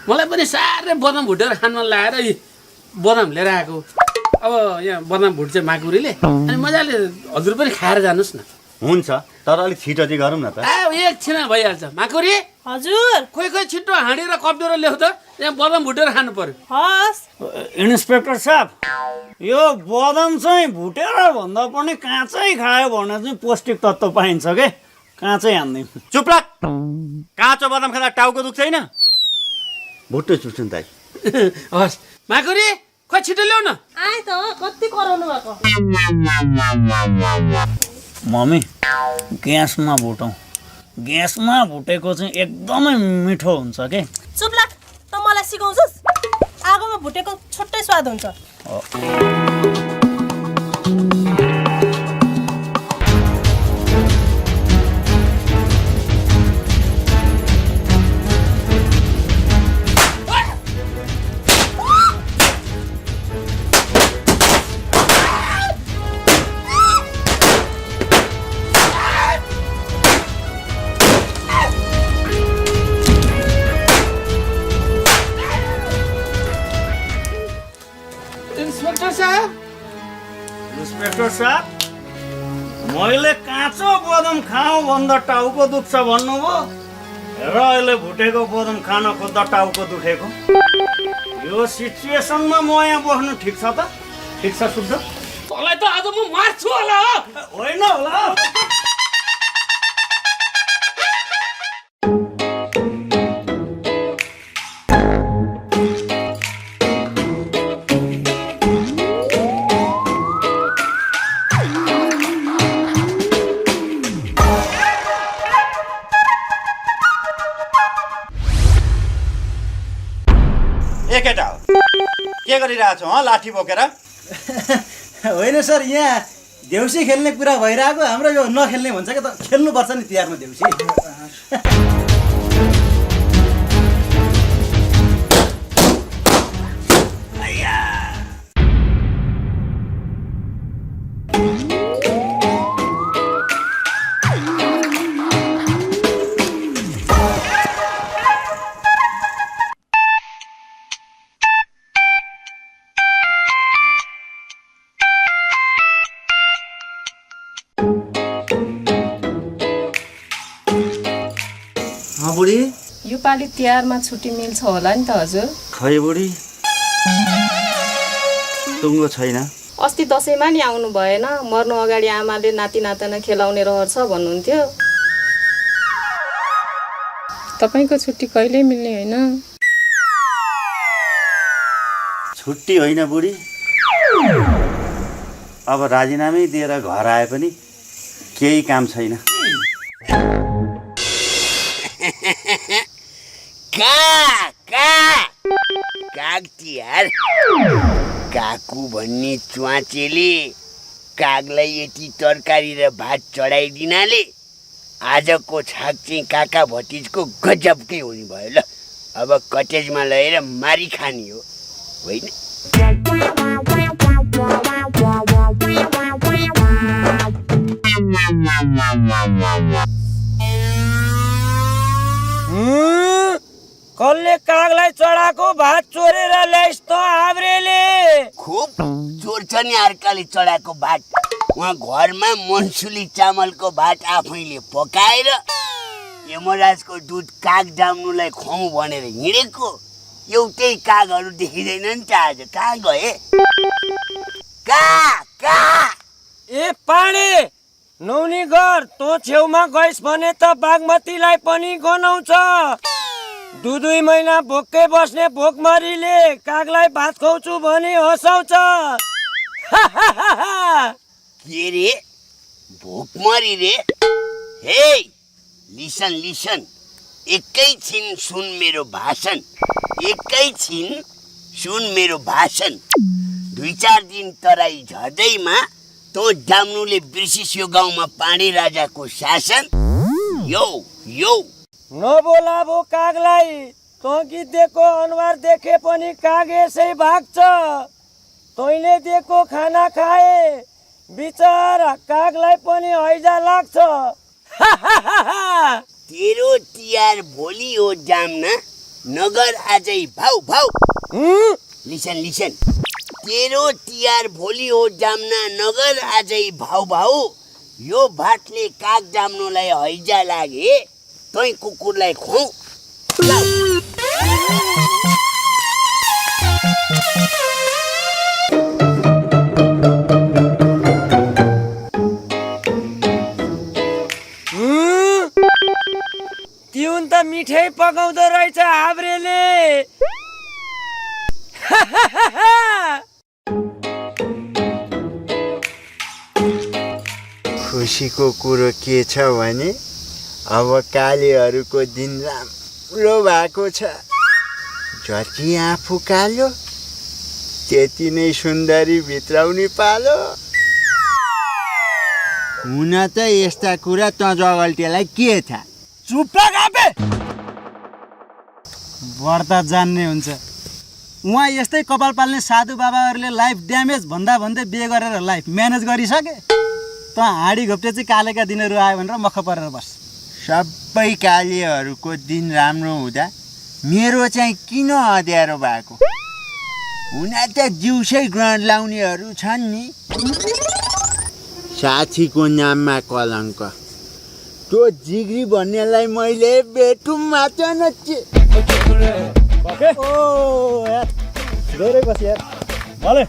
मलाई पनि साह्रै बदाम भुटेर खान मन लागेर बदाम लिएर आएको। अब यहाँ बदाम भुट्छ माकुरीले, अनि मजाले हजुर पनि खाएर जानुहोस् न। हुन्छ, तर अलिक छिटो चाहिँ गरौँ न त। एकछिन भइहाल्छ। माकुरी हजुर। खोइ छिट्टो हाँडी र कप्टेर ल्याउ त, यहाँ बदाम भुटेर खानु पर्यो। हस्। इन्सपेक्टर साहब, यो बदाम चाहिँ भुटेर भन्दा पनि काँचै खायो भने चाहिँ पौष्टिक तत्त्व पाइन्छ के, काँचै हान्दै। चुप लाग, काँचो बदाम खाँदा टाउको दुख्दैन? भुट्टो चुट्छन् त। हस् माकुरी, खोइ छिटो ल्याउ न। आए त कति कराउनु भएको। मम्मी, ग्यासमा भुटौँ। ग्यासमा भुटेको चाहिँ एकदमै मिठो हुन्छ के। चुप लाग, त मलाई सिकाउँछस्? आगोमा भुटेको छुट्टै स्वाद हुन्छ। इन्सपेक्टर साहब, मैले काँचो बदाम खाऊ भन्दा टाउको दुख्छ भन्नुभयो र अहिले भुटेको बदाम खान खोज्दा टाउको दुखेको। यो सिचुएसनमा म यहाँ बस्नु ठिक छ त? ठिक छ शुद्ध? तँलाई त आज म मार्छु होला। होइन होला। केटा हो के गरिरहेछौ लाठी बोकेर? होइन सर, यहाँ देउसी खेल्ने कुरा भइरहेको, हाम्रो यो नखेल्ने भन्छ क्या त, खेल्नुपर्छ नि तिहारमा देउसी। बुढी, योपालि तिहारमा छुट्टी मिल्छ होला नि त हजुर? खै बुढी, टुङ्गो छैन। अस्ति दसैँमा नि आउनु भएन, मर्नु अगाडि आमाले नाति नातिना खेलाउने रहर छ भन्नुहुन्थ्यो। तपाईँको छुट्टी कहिल्यै मिल्ने होइन। छुट्टी होइन बुढी, अब राजीनामै दिएर घर आए पनि केही काम छैन। काग तिहार, काकु भन्ने च्वाचेले कागलाई यति तरकारी र भात चढाइदिनाले आजको छाक चाहिँ काका भतिजको गजबकै हुने भयो ल। अब कटेजमा लगेर मारी खाने हो, होइन? कसले कागलाई चढाएको भात चोरेर ल्याइस् त आब्रेले? खुब चोर्छ नि अर्काले चढाएको भात। उहाँ घरमा मनसुली चामलको भात आफैले पकाएर यमराजको दुध काग डाम्नुलाई खुवाउँ भनेर हिँडेको। एउटै कागहरू देखिँदैन नि त आज। कहाँ गए? ए पाडे, नौनी घर तँ छेउमा गइस् भने त बागमतीलाई पनि गनाउँछ। 2 महिना भोकै बस्ने भोकमरीले कागलाई भात खुवाउँछु भने हँसाउँछ। के रे भोकमरी रे? हे लिसन लिसन, एकैछिन सुन मेरो भाषण, एकैछिन सुन मेरो भाषण। 2-4 दिन तराई झर्दैमा तँ डाम्नुले बिर्सिस यो गाउँमा पाँडे राजाको शासन। यो यो नबोला भो कागलाई, तँ दिएको अनुहार देखे पनि काग यसै भाग्छ। तैँले दिएको खाना खाए बिचरा कागलाई पनि हैजा लाग्छ। तेरो तिहार भोलि हो जाम्ना, नगर आजै भाउ भाउ। लिसन लिसन, तेरो तिहार भोलि हो जाम्ना, नगर आजै भाउ भाउ। यो भातले काग जाम्नुलाई हैजा लागे, तै कुकुरलाई खुवाऊ। तिउन त मिठै पकाउँदो रहेछ हाब्रेले। खुसीको कुरो के छ भने अब कालेहरूको दिन राम्रो भएको छ। जति आफू कालो त्यति नै सुन्दरी भित्राउने पालो। हुन त यस्ता कुरा त जगल्टेलाई के थाहा? चुप गाबे, व्रत जान्ने हुन्छ। उहाँ यस्तै कपाल पाल्ने साधु बाबाहरूले लाइफ ड्यामेज भन्दा भन्दै बिहे गरेर लाइफ म्यानेज गरिसके। त हाँडी घोप्टे चाहिँ कालेका दिनहरू आयो भनेर मख परेर बस। सबै कालेहरूको दिन राम्रो हुँदा मेरो चाहिँ किन अँध्यारो भएको? हुन त दिउँसै ग्रहण लाउनेहरू छन् नि। साथीको नाममा कलङ्क, त्यो जिग्री भन्नेलाई मैले भेटौँ मात्र नचे। ओ यार, धेरै बस यार। भले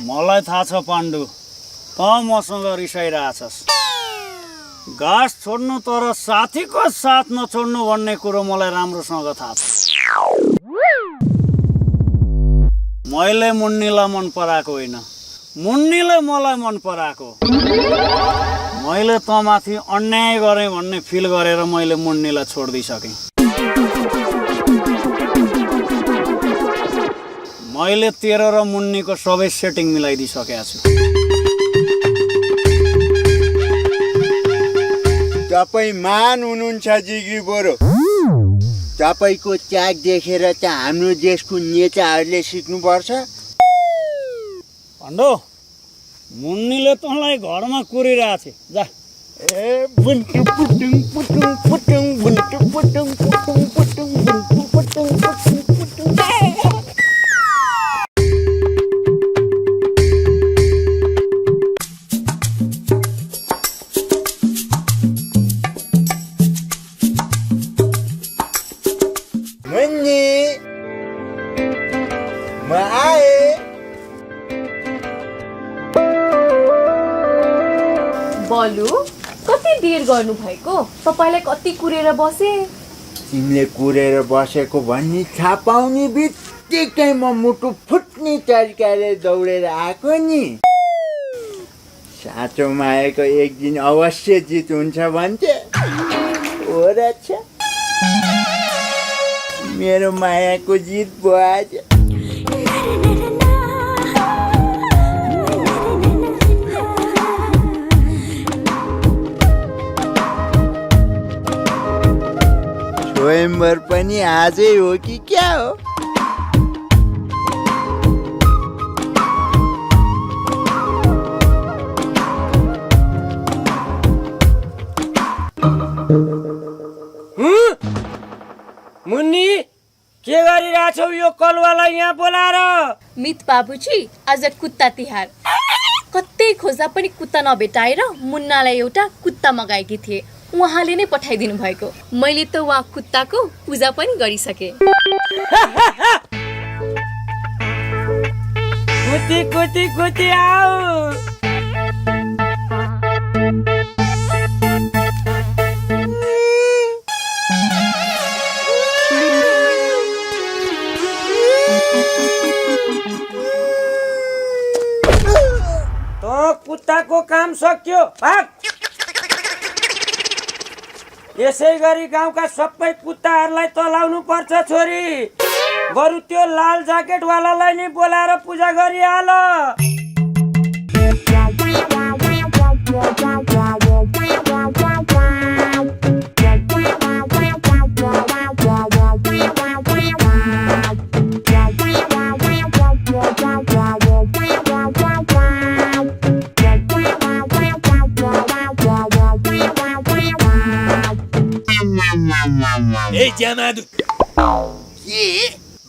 मलाई थाहा छ पाण्डु, त मसँग रिसाइरहेछस्। घाँस छोड्नु तर साथीको साथ नछोड्नु भन्ने कुरो मलाई राम्रोसँग थाहा छ। मैले मुन्नीलाई मन पराएको होइन, मुन्नीले मलाई मन पराएको। मैले तँमाथि अन्याय गरेँ भन्ने फिल गरेर मैले मुन्नीलाई छोडिदिइसकेँ। मैले तेरो र मुन्नीको सबै सेटिङ मिलाइदिइसकेको छु। तपाईँ मान हुनुहुन्छ जिग्री बरु। तपाईँको त्याग देखेर त हाम्रो देशको नेताहरूले सिक्नुपर्छ। भन्दो मुन्नीले तँलाई घरमा कुरिरहेछ जा। ए बुन्टु पुटुङ पुटुङ पुटुङ बुन्टु पुटुङ पुटुङ पुटुङ बुन्टु पुटुङ पुटुङ पुटुङ। मुन्नी म आए। बलु कति देर गर्नु भएको? तपाईँलाई कति कुरेर बसे? तिमीले कुरेर बसेको भन्ने थाहा पाउने बित्तिकै म मुटु फुट्ने तरिकाले दौडेर आएको नि। साँचो मायाको एक दिन अवश्य जित हुन्छ भन्थे हो रहेछ। मेरो मायाको जित भयो आज। स्वयंवर पनि आजै हो कि क्या हो? मुन्नी के गरिरहेछौ यो कलुवालाई यहाँ बोलाएर? मित बाबुजी आज कुत्ता तिहार, कतै खोज्दा पनि कुत्ता नभेटाएर मुन्नालाई एउटा कुत्ता मगाएकी थिए। उहाँले नै पठाइदिनु भएको। मैले त उहाँ कुत्ताको पूजा पनि गरिसके। कुती कुती कुती आऊ। तो कुत्ताको काम सक्यो, भाग। यसै गरी गाउँका सबै कुत्ताहरूलाई तलाउनु पर्छ छोरी। बरु त्यो लाल ज्याकेटवालालाई नै बोलाएर पूजा गरिहाल। ए ज्यामादु के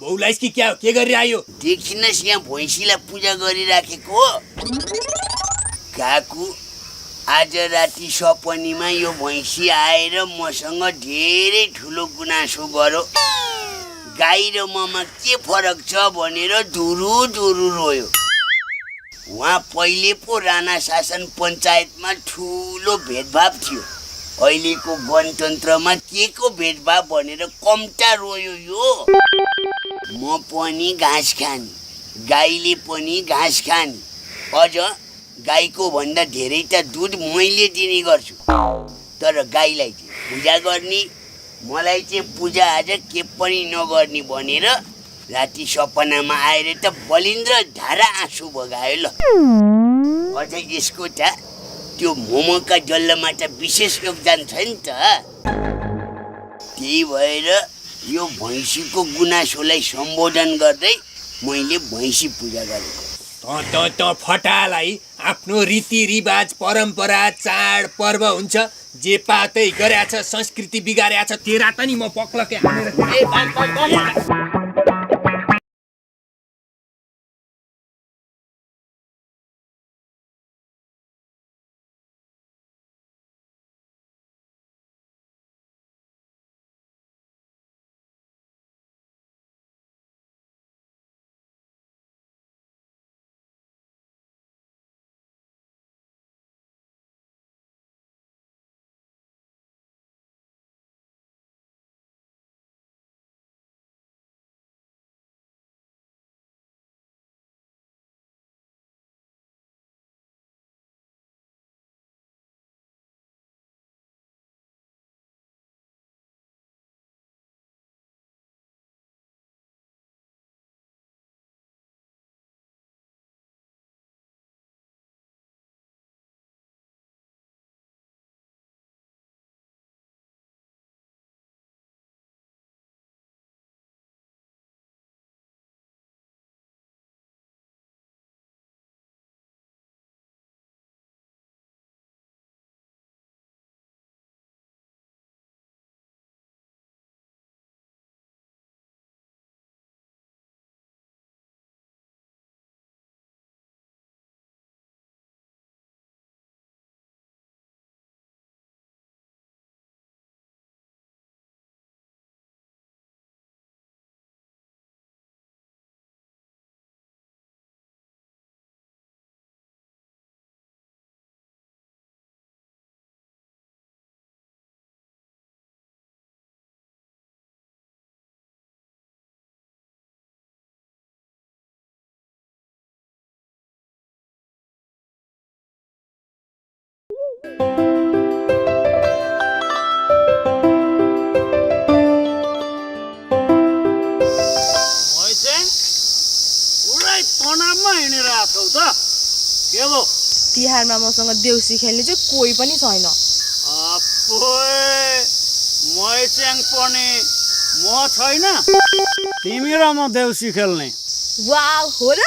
बौलाइस कि क्या हो? के गरिरह्यो? देखिनस् यहाँ भैँसीलाई पूजा गरिराखेको। काकु आज राति सपनीमा यो भैँसी आएर मसँग धेरै ठुलो गुनासो गर्यो। गाई र ममा के फरक छ भनेर धुरु धुरु रोयो। उहाँ पहिले पो राणा शासन पञ्चायतमा ठुलो भेदभाव थियो। अहिलेको वनतन्त्रमा के को भेदभाव भनेर कम्ता रोयो यो। म पनि घाँस खाने, गाईले पनि घाँस खाने। अझ गाईको भन्दा धेरै त दुध मैले दिने गर्छु। तर गाईलाई चाहिँ पूजा गर्ने, मलाई चाहिँ पूजा आज के पनि नगर्ने भनेर राति सपनामा आएर त बलिन्द्र धारा आँसु बगायो ल। अझ यसको त त्यो मोमोका जल्लमा त विशेष योगदान छ नि त। त्यही भएर यो भैँसीको गुनासोलाई सम्बोधन गर्दै मैले भैँसी पूजा गरेको। त फटालाई आफ्नो रीतिरिवाज परम्परा चाड पर्व हुन्छ जे पातै गरेछ, संस्कृति बिगारेछ। तेरा त नि म पक्लके हानेर पुरै तनावमा हिँडेर आएको छौ त के भो तिहारमा मसँग देउसी खेल्ने चाहिँ कोही पनि छैन। मैच्याङ पनि म छैन तिमी र म देउसी खेल्ने। वाउ हो र?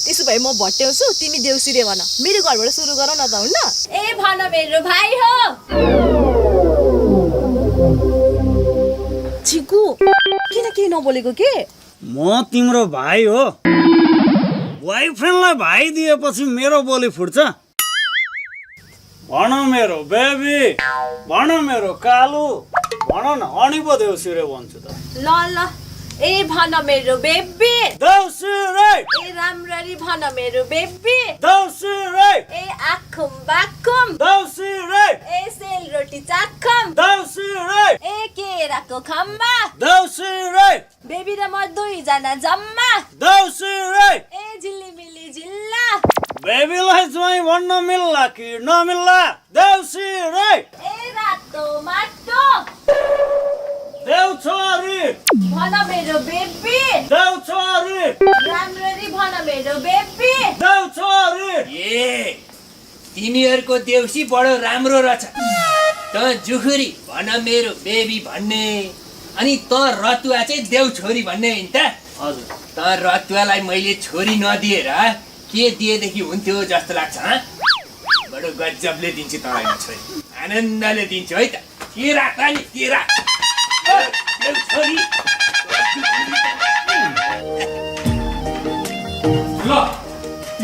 त्यसो भए म भट्ट्याउँछु, तिमी देउसी रे भन। मेरो घरबाट सुरु गरौ न त, हुन्न? ए भन मेरो भाइ हो। छिकु किन केही नबोलेको के? म तिम्रो भाइ हो। बोयफ्रेन्डलाई भाइ दिएपछि मेरो बोली फुट्छ? भन मेरो बेबी, भन मेरो कालु, भन न अनि पो देउसी रे भन्छु त। ल ल ए भन मेरो बेबी। देउसी रे। ए राम्ररी भन मेरो बेबी। देउसी रे। ए आखुम बाखुम। देउसी रे। ए सेलरोटी चाखम। देउसी रे। ए केराको खम्बा। देउसी रे। बेबी र म दुईजना जम्मा। देउसी रे। ए झिल्लिमिल्ली झिल्ला। बेबीलाई ज्वाइँ भन्न मिल्ला कि नमिल्ला? देउसी रे। ए रातो माटो। देउछोरी। भन मेरो बेबी। देउछोरी। राम्ररी भन मेरो बेबी। देउछोरी। ए तिमीहरूको देउसी बडो राम्रो रहेछ। त जुखुरी भन मेरो बेबी भन्ने, अनि त रतुवा चाहिँ देउ छोरी भन्ने होइन त? हजुर। त रतुवालाई मैले छोरी नदिएर के दिएदेखि हुन्थ्यो जस्तो लाग्छ? बडो गजबले दिन्छु तँलाई म छोरी, आनन्दले दिन्छु है त। केरा त नि केरा देउ छोरी। ल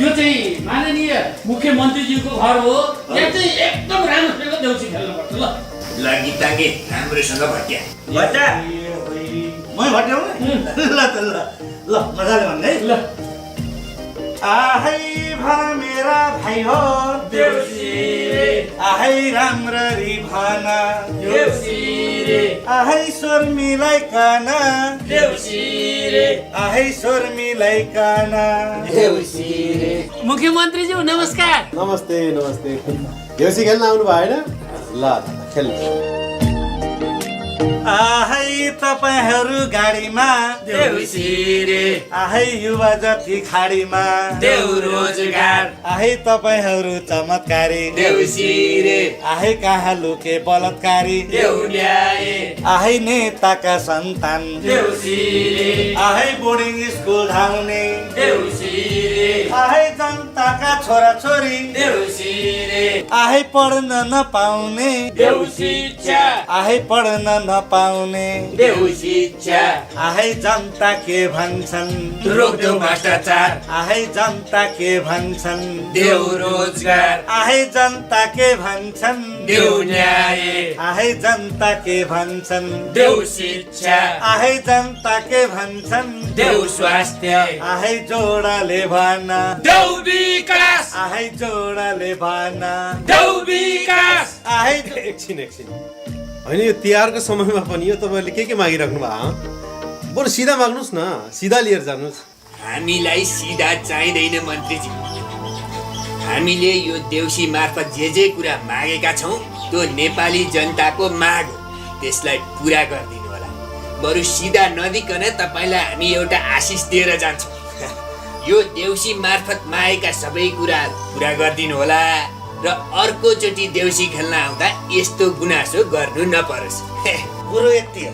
यो चाहिँ माननीय मुख्यमन्त्रीज्यूको घर हो। यहाँ चाहिँ एकदम राम्रोसँग देउसी खेल्नुपर्छ। ल ल गीताके राम्रोसँग भट्या भट्टा मै भट्याउनु ल त ल ल मजाले भन्ने है। ल आहै भन मेरा भाइ हो देउसी रे। आहै राम्ररी भन देउसी रे। आहै स्वर मिलाइकन देउसी रे। आहै स्वर मिलाइकन देउसी रे। मुख्यमन्त्रीज्यू नमस्कार। नमस्ते नमस्ते। देउसी खेल्न आउनु भयो होइन? ल खेल्नु। आहै तपाईहरू गाडीमा देउसी रे। आहै युवा जति खाडीमा देउ रोजगार। आहै तपाईहरू चमत्कारी देउसी रे। आहै कहाँ लुके बलात्कारी देउ न्याय। आहै नेताका सन्तान देउसी रे। आहै बोर्डिङ स्कुल धाउने देउसी रे। आहै जनताका छोराछोरी देउसी रे। आहै पढ्न नपाउने देउसी शिक्षा। आहै पढ्न नपाउने देउसी शिक्षा। आहै जनता के भन्छन् रोक्देऊ भ्रष्टाचार। आहै जनता के भन्छन् देउ रोजगार। आहै जनता के भन्छन् देउ न्याय। आहै जनता के भन्छन् देउ शिक्षा। आहै जनता के भन्छन् देउ स्वास्थ्य। आहै जोडाले भन देउ विकास। आहै जोडाले भन देउ विकास। आहै एकछिन होइन, यो तिहारको समयमा पनि यो तपाईँले के मागिराख्नु भयो? बरु सिधा माग्नुहोस् न, सिधा लिएर जानुहोस्। हामीलाई सिधा चाहिँदैन मन्त्रीजी। हामीले यो देउसी मार्फत जे कुरा मागेका छौँ त्यो नेपाली जनताको माग हो, त्यसलाई पुरा गरिदिनु होला। बरु सिधा नदिकन तपाईँलाई हामी एउटा आशिष दिएर जान्छौँ। यो देउसी मार्फत मागेका सबै कुराहरू पुरा गरिदिनु होला र अर्कोचोटि देउसी खेल्न आउँदा यस्तो गुनासो गर्नु नपरोस्। कुरो यति हो।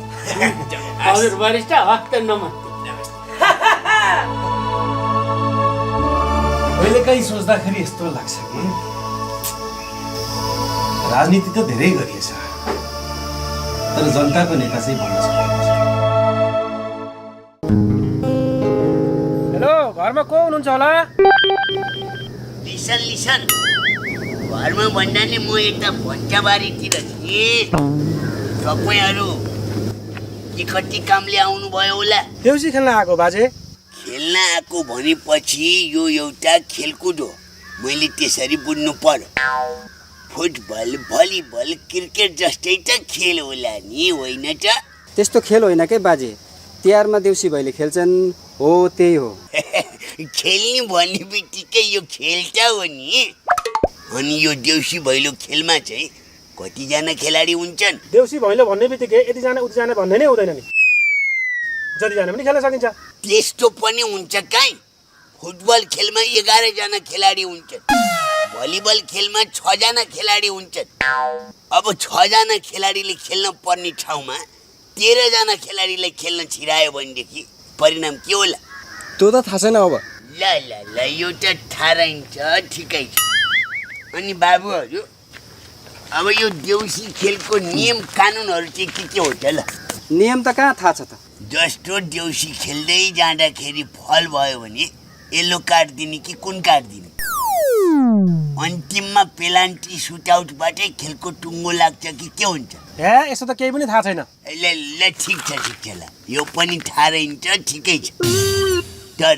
हजुर वरिष्ठ हस्त नमस्ते। मैले कहीँ सोच्दाखेरि यस्तो लाग्छ कि राजनीति त धेरै गरिएछ, तर जनताको नेता चाहिँ भन्न सक्दैन। हेलो, घरमा को हुनुहुन्छ होला? लिसन घरमा भन्दा नि म यता भट्टाबारीतिर थिएँ। तपाईँहरू के कति कामले आउनुभयो होला? देउसी खेल्न आएको बाजे। खेल्न आएको भनेपछि यो एउटा खेलकुद हो, मैले त्यसरी बुझ्नु पर्यो। फुटबल भलिबल क्रिकेट जस्तै त खेल होला नि, होइन त? त्यस्तो खेल होइन के बाजे, तिहारमा देउसी भैले खेल्छन् हो, त्यही हो। खेल्ने भन्ने बित्तिकै यो खेल त हो नि। अनि यो देउसी भैलो खेलमा चाहिँ कतिजना खेलाडी हुन्छन्? देउसी भैलो भन्ने बित्तिकै यतिजना उतिजना भन्ने नै हुँदैन नि, जतिजना पनि खेल्न सकिन्छ। त्यस्तो पनि हुन्छ काहीँ? फुटबल खेलमा 11 जना खेलाडी हुन्छन्, भलिबल खेलमा 6 जना खेलाडी हुन्छन्। अब 6 जना खेलाडीले खेल्न पर्ने ठाउँमा 13 जना खेलाडीलाई खेल्न छिरायो भनेदेखि परिणाम के होला? त्यो त थाहा छैन अब। ल ल ल यो त थाहा रहन्छ, ठिकै छ। अनि बाबुहरू अब यो देउसी खेलको नियम कानुनहरू चाहिँ के हो त? ल नियम त कहाँ थाहा छ त? जस्तो देउसी खेल्दै जाँदाखेरि फल भयो भने येल्लो कार्ड दिने कि कुन कार्ड दिने? अन्तिममा पेनाल्टी सुटआउटबाटै खेलको टुङ्गो लाग्छ कि के हुन्छ? ए यसो त केही पनि थाहा छैन। ल ल ठिक छ ल, यो पनि थाहा रहन्छ, ठिकै छ। तर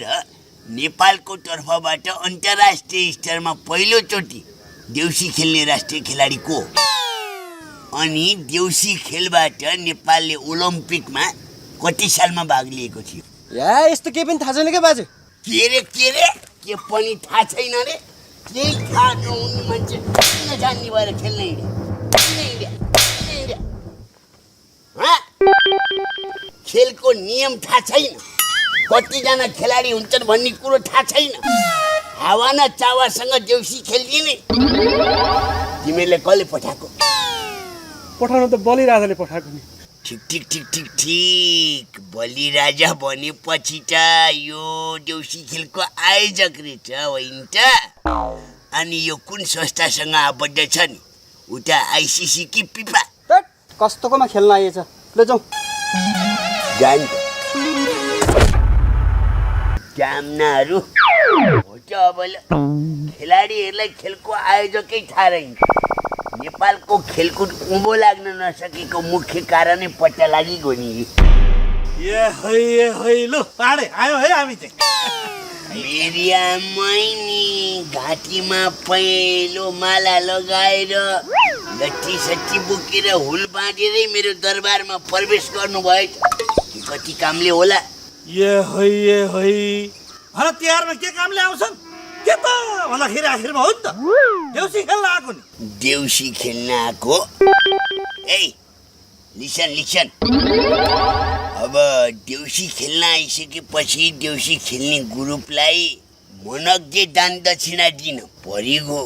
नेपालको तर्फबाट अन्तर्राष्ट्रिय स्तरमा पहिलोचोटि देउसी खेल्ने राष्ट्रिय खेलाडी को हो? अनि देउसी खेलबाट नेपालले ओलम्पिकमा कति सालमा भाग लिएको थियो? यस्तो केही पनि थाहा छैन क्या बाजे। के पनि थाहा छैन रे? केही थाहा नहुने मान्छे किन जान्ने भएर खेल्न हिँड्या? खेलको नियम थाहा छैन, कतिजना खेलाडी हुन्छन् भन्ने कुरो थाहा छैन, हावा न चावासँग देउसी खेलिदिने? तिमीले कसले पठाएको? पठाउनु त बलिराजाले पठाएको नि। ठिक बलिराजा भनेपछि त यो देउसी खेलको आयोजक रहेछ होइन त? अनि यो कुन संस्थासँग आबद्ध छ नि? उता आइसिसी कि पिफा? कस्तोकोमा खेल्न आइएछ। ल जाउँ। जाम्नाहरू हो त। अब खेलाडीहरूलाई खेलको आयोजकै थाहा रहन्छ। नेपालको खेलकुद उँभो लाग्न नसकेको मुख्य कारणै पत्ता लागिगयो नि। ल पाडे आयो है हामी चाहिँ। मेरियामै नि घाँटीमा पहेँलो माला लगाएर लट्ठी सट्ठी बोकेर हुल बाँधेरै मेरो दरबारमा प्रवेश गर्नुभएछ कि कति कामले होला? तिहारमा के कामले आउँछन्? के त भन्दाखेरि आखिरमा हो नि त देउसी खेल्न आएको नि। देउसी खेल्न आएको? ए लिसन अब देउसी खेल्न आइसकेपछि देउसी खेल्ने ग्रुपलाई मनग्जे दान दक्षिणा दिन परिगयो।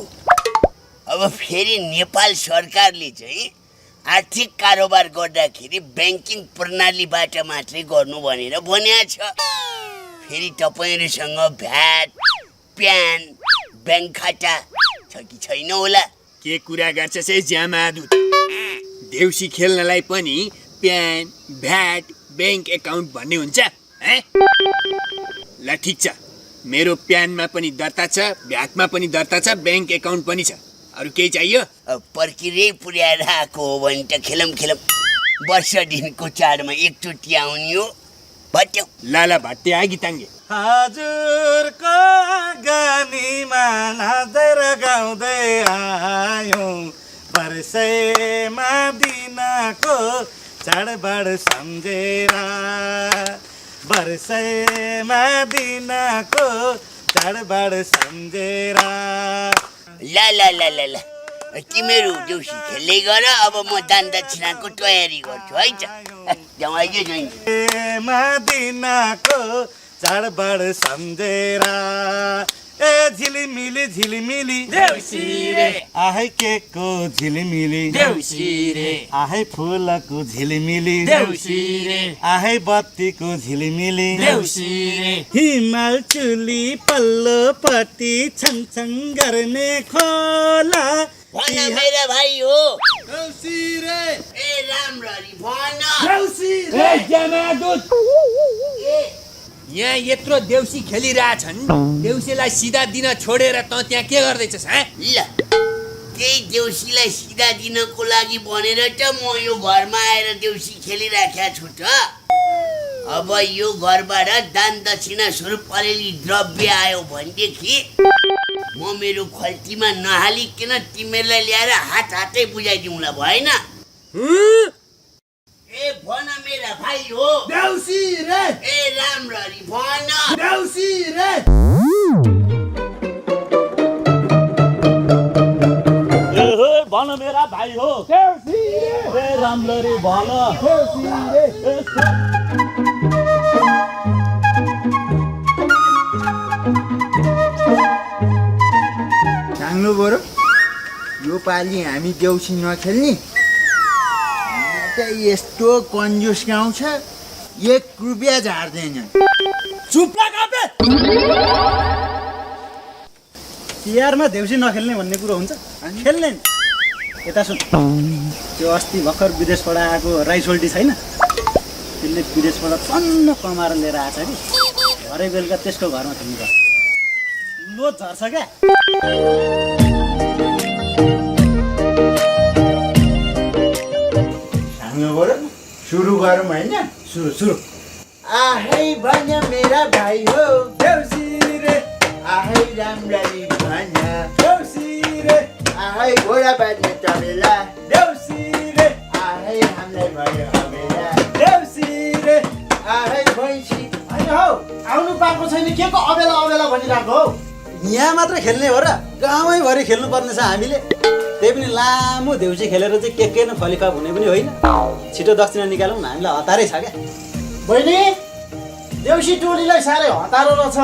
अब फेरि नेपाल सरकारले चाहिँ आर्थिक कारोबार गर्दाखेरि ब्याङ्किङ प्रणालीबाट मात्रै गर्नु भनेर भनेको छ। फेरि तपाईँहरूसँग भ्याट, प्यान, ब्याङ्क खाता छ कि छैन होला? के कुरा गर्छस् है ज्यामादुत? देउसी खेल्नलाई पनि प्यान, भ्याट, ब्याङ्क एकाउन्ट भन्ने हुन्छ? ल ठिक छ, मेरो प्यानमा पनि दर्ता छ, भ्याटमा पनि दर्ता छ, ब्याङ्क एकाउन्ट पनि छ। अरू केही चाहियो? पर्किरै पुर्याएर आएको हो भने त खेलौँ। वर्ष दिनको चाडमा एकचोटि आउने हो। भट्यौ लाला भट्टे आगी ताङ्गे। हजुरको गानीमा नाच्दै र गाउँदै आयौँ, वर्षैमा दिनको चाडबाड सम्झेर, वर्षैमा दिनको चाडबाड सम्झेर। ल तिमीहरू देउसी खेल्दै गर, अब म दान दक्षिणाको तयारी गर्छु है त। दिनको चाडबाड सम्झेर, ए झिलिमिली देउसी रे, आहै केकको झिलिमिली देउसी रे, आहै फुलको झिलिमिली देउसी रे, आहै बत्तीको झिलिमिली देउसी रे, हिमाल चुली पल्लोपट्टि छङछङ गर्ने खोला भन मेरा भाइ हो देउसी रे। ए राम्ररी भन देउसी रे ज्यामादुत। यहाँ यत्रो देउसी खेलिरहेछन्, देउसीलाई सिधा दिन छोडेर त त्यहाँ के गर्दैछस्? ल त्यही देउसीलाई सिधा दिनको लागि भनेर त म यो घरमा आएर देउसी खेलिराखेको छु त। अब यो घरबाट दान दक्षिणा स्वरूप अलिअलि द्रव्य आयो भनेदेखि म मेरो खल्तीमा नहालिकन तिमीहरूलाई ल्याएर हातै बुझाइदिउँला, भएन? ए भन मेरा भाइ हो देउसी रे। ए राम्ररी भन देउसी रे। भन मेरा भाइ हो ए राम्ररी भन चाङ्लो बरु यो पालि हामी देउसी नखेल्ने चाहिँ यस्तो कन्जुस गाउँ छ 1 रुपियाँ झार्दैन। चुप लाग आपे तिहारमा देउसी नखेल्ने भन्ने कुरो हुन्छ खेल्ने नि। यता सुन त्यो अस्ति भर्खर विदेशबाट आएको राई सोल्टी छैन त्यसले विदेशबाट टन्न कमाएर लिएर आएछ कि भरे बेलुका त्यसको घरमा खेल्नु पर्छ लोड झर्छ क्या। सुरु गरौँ होइन? सुरु आहै भन मेरा भाइ हो देउसी रे आहै राम्ररी भन देउसी रे आहै घोडा बाज्ने तबेला देउसी रे आहै हामीलाई भयो अबेला देउसी रे आहै भैँसी। होइन हौ आउनु पाएको छैन के को अबेला अबेला भनिरहेको हौ। यहाँ मात्र खेल्ने हो र गाउँैभरि खेल्नुपर्ने छ हामीले। त्यही पनि लामो देउसी खेलेर चाहिँ के न फलिफाप हुने पनि होइन। छिटो दक्षिणा निकालौँ न हामीलाई हतारै छ क्या। बहिनी देउसी टोलीलाई साह्रै हतारो रहेछ।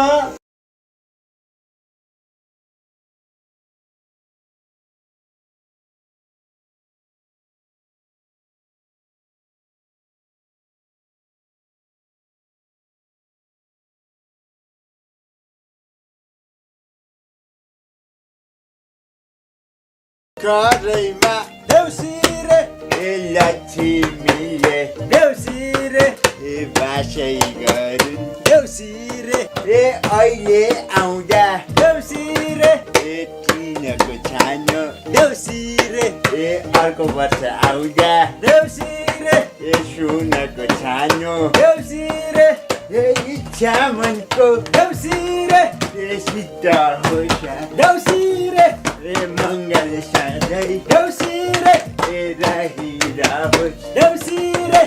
करैमा देउसी रे ए लक्ष्मीले देउसी रे ए बासै गरुन् देउसी रे ए अहिले आउँदा देउसी रे ए टिनको छानो देउसी रे ए अर्को वर्ष आउँदा देउसी रे ए सुनको छानो देउसी रे ए इच्छा मनको देउसी रे ए सिद्ध होस् देउसी रे ए मङ्गल सधैँ देउसी रे ए रहिरहोस् देउसी रे।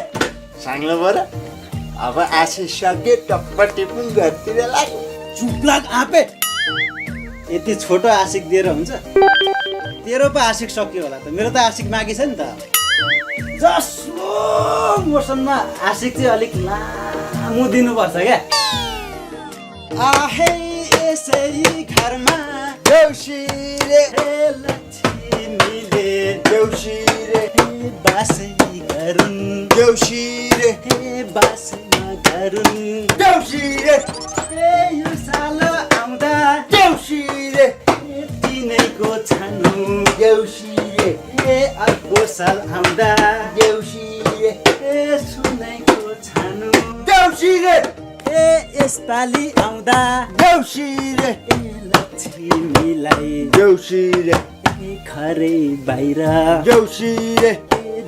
साङ्लो बर अब आशिष सक्यो टप्पटी पनि घरतिर लाग्यो। चुप लाग आँपे यति छोटो आशिक दिएर हुन्छ? तेरो पो आशिक सक्यो होला त मेरो त आशिक बाँकी छ नि त। जसो मोसनमा आशिक चाहिँ अलिक लामो दिनुपर्छ क्या। आहै यसै घरमा देउसी रे लक्ष्मीले देउसी रे बासै गरुन् देउसी रे बासैमा गरुन् देउसी रे यो साल आउँदा देउसी रे तिनैको छानु देउसी रे अर्को साल आउँदा देउसी रे सुनैको छानु देउसी रे यसपालि आउँदा देउसी रे लक्ष्मीलाई देउसी रे खरै बाहिर देउसी रे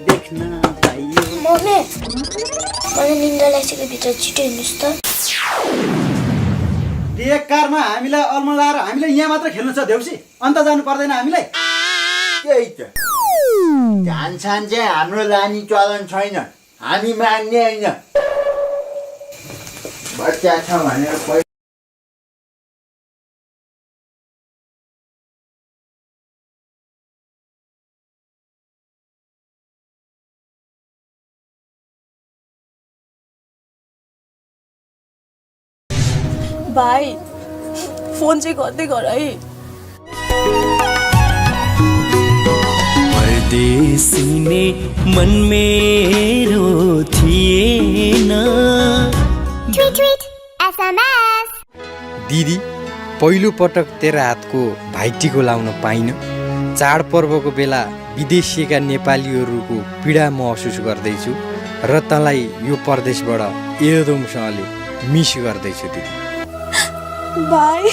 देख्न पाइयो। मम्मी मलाई निन्द्रा लागेको भित्र छिटो हिँड्नुहोस् त। एक कारमा हामीलाई अलमल लाएर हामीले यहाँ मात्र खेल्नु छ देउसी अन्त जानु पर्दैन हामीलाई। त्यही त जान्छन् चाहिँ हाम्रो लाने चलन छैन हामी मान्ने होइन। बच्चा छ भनेर भाइ फोन चाहिँ गर्दै गर है। परदेशी ने मन मेरो थिएन। दिदी पहिलो पटक तेरो हातको भाइटिको लाउन पाइन। चाडपर्वको बेला विदेशिएका नेपालीहरूको पीडा महसुस गर्दैछु र तँलाई यो परदेशबाट एकदमसँगले मिस गर्दैछु दिदी। भाइ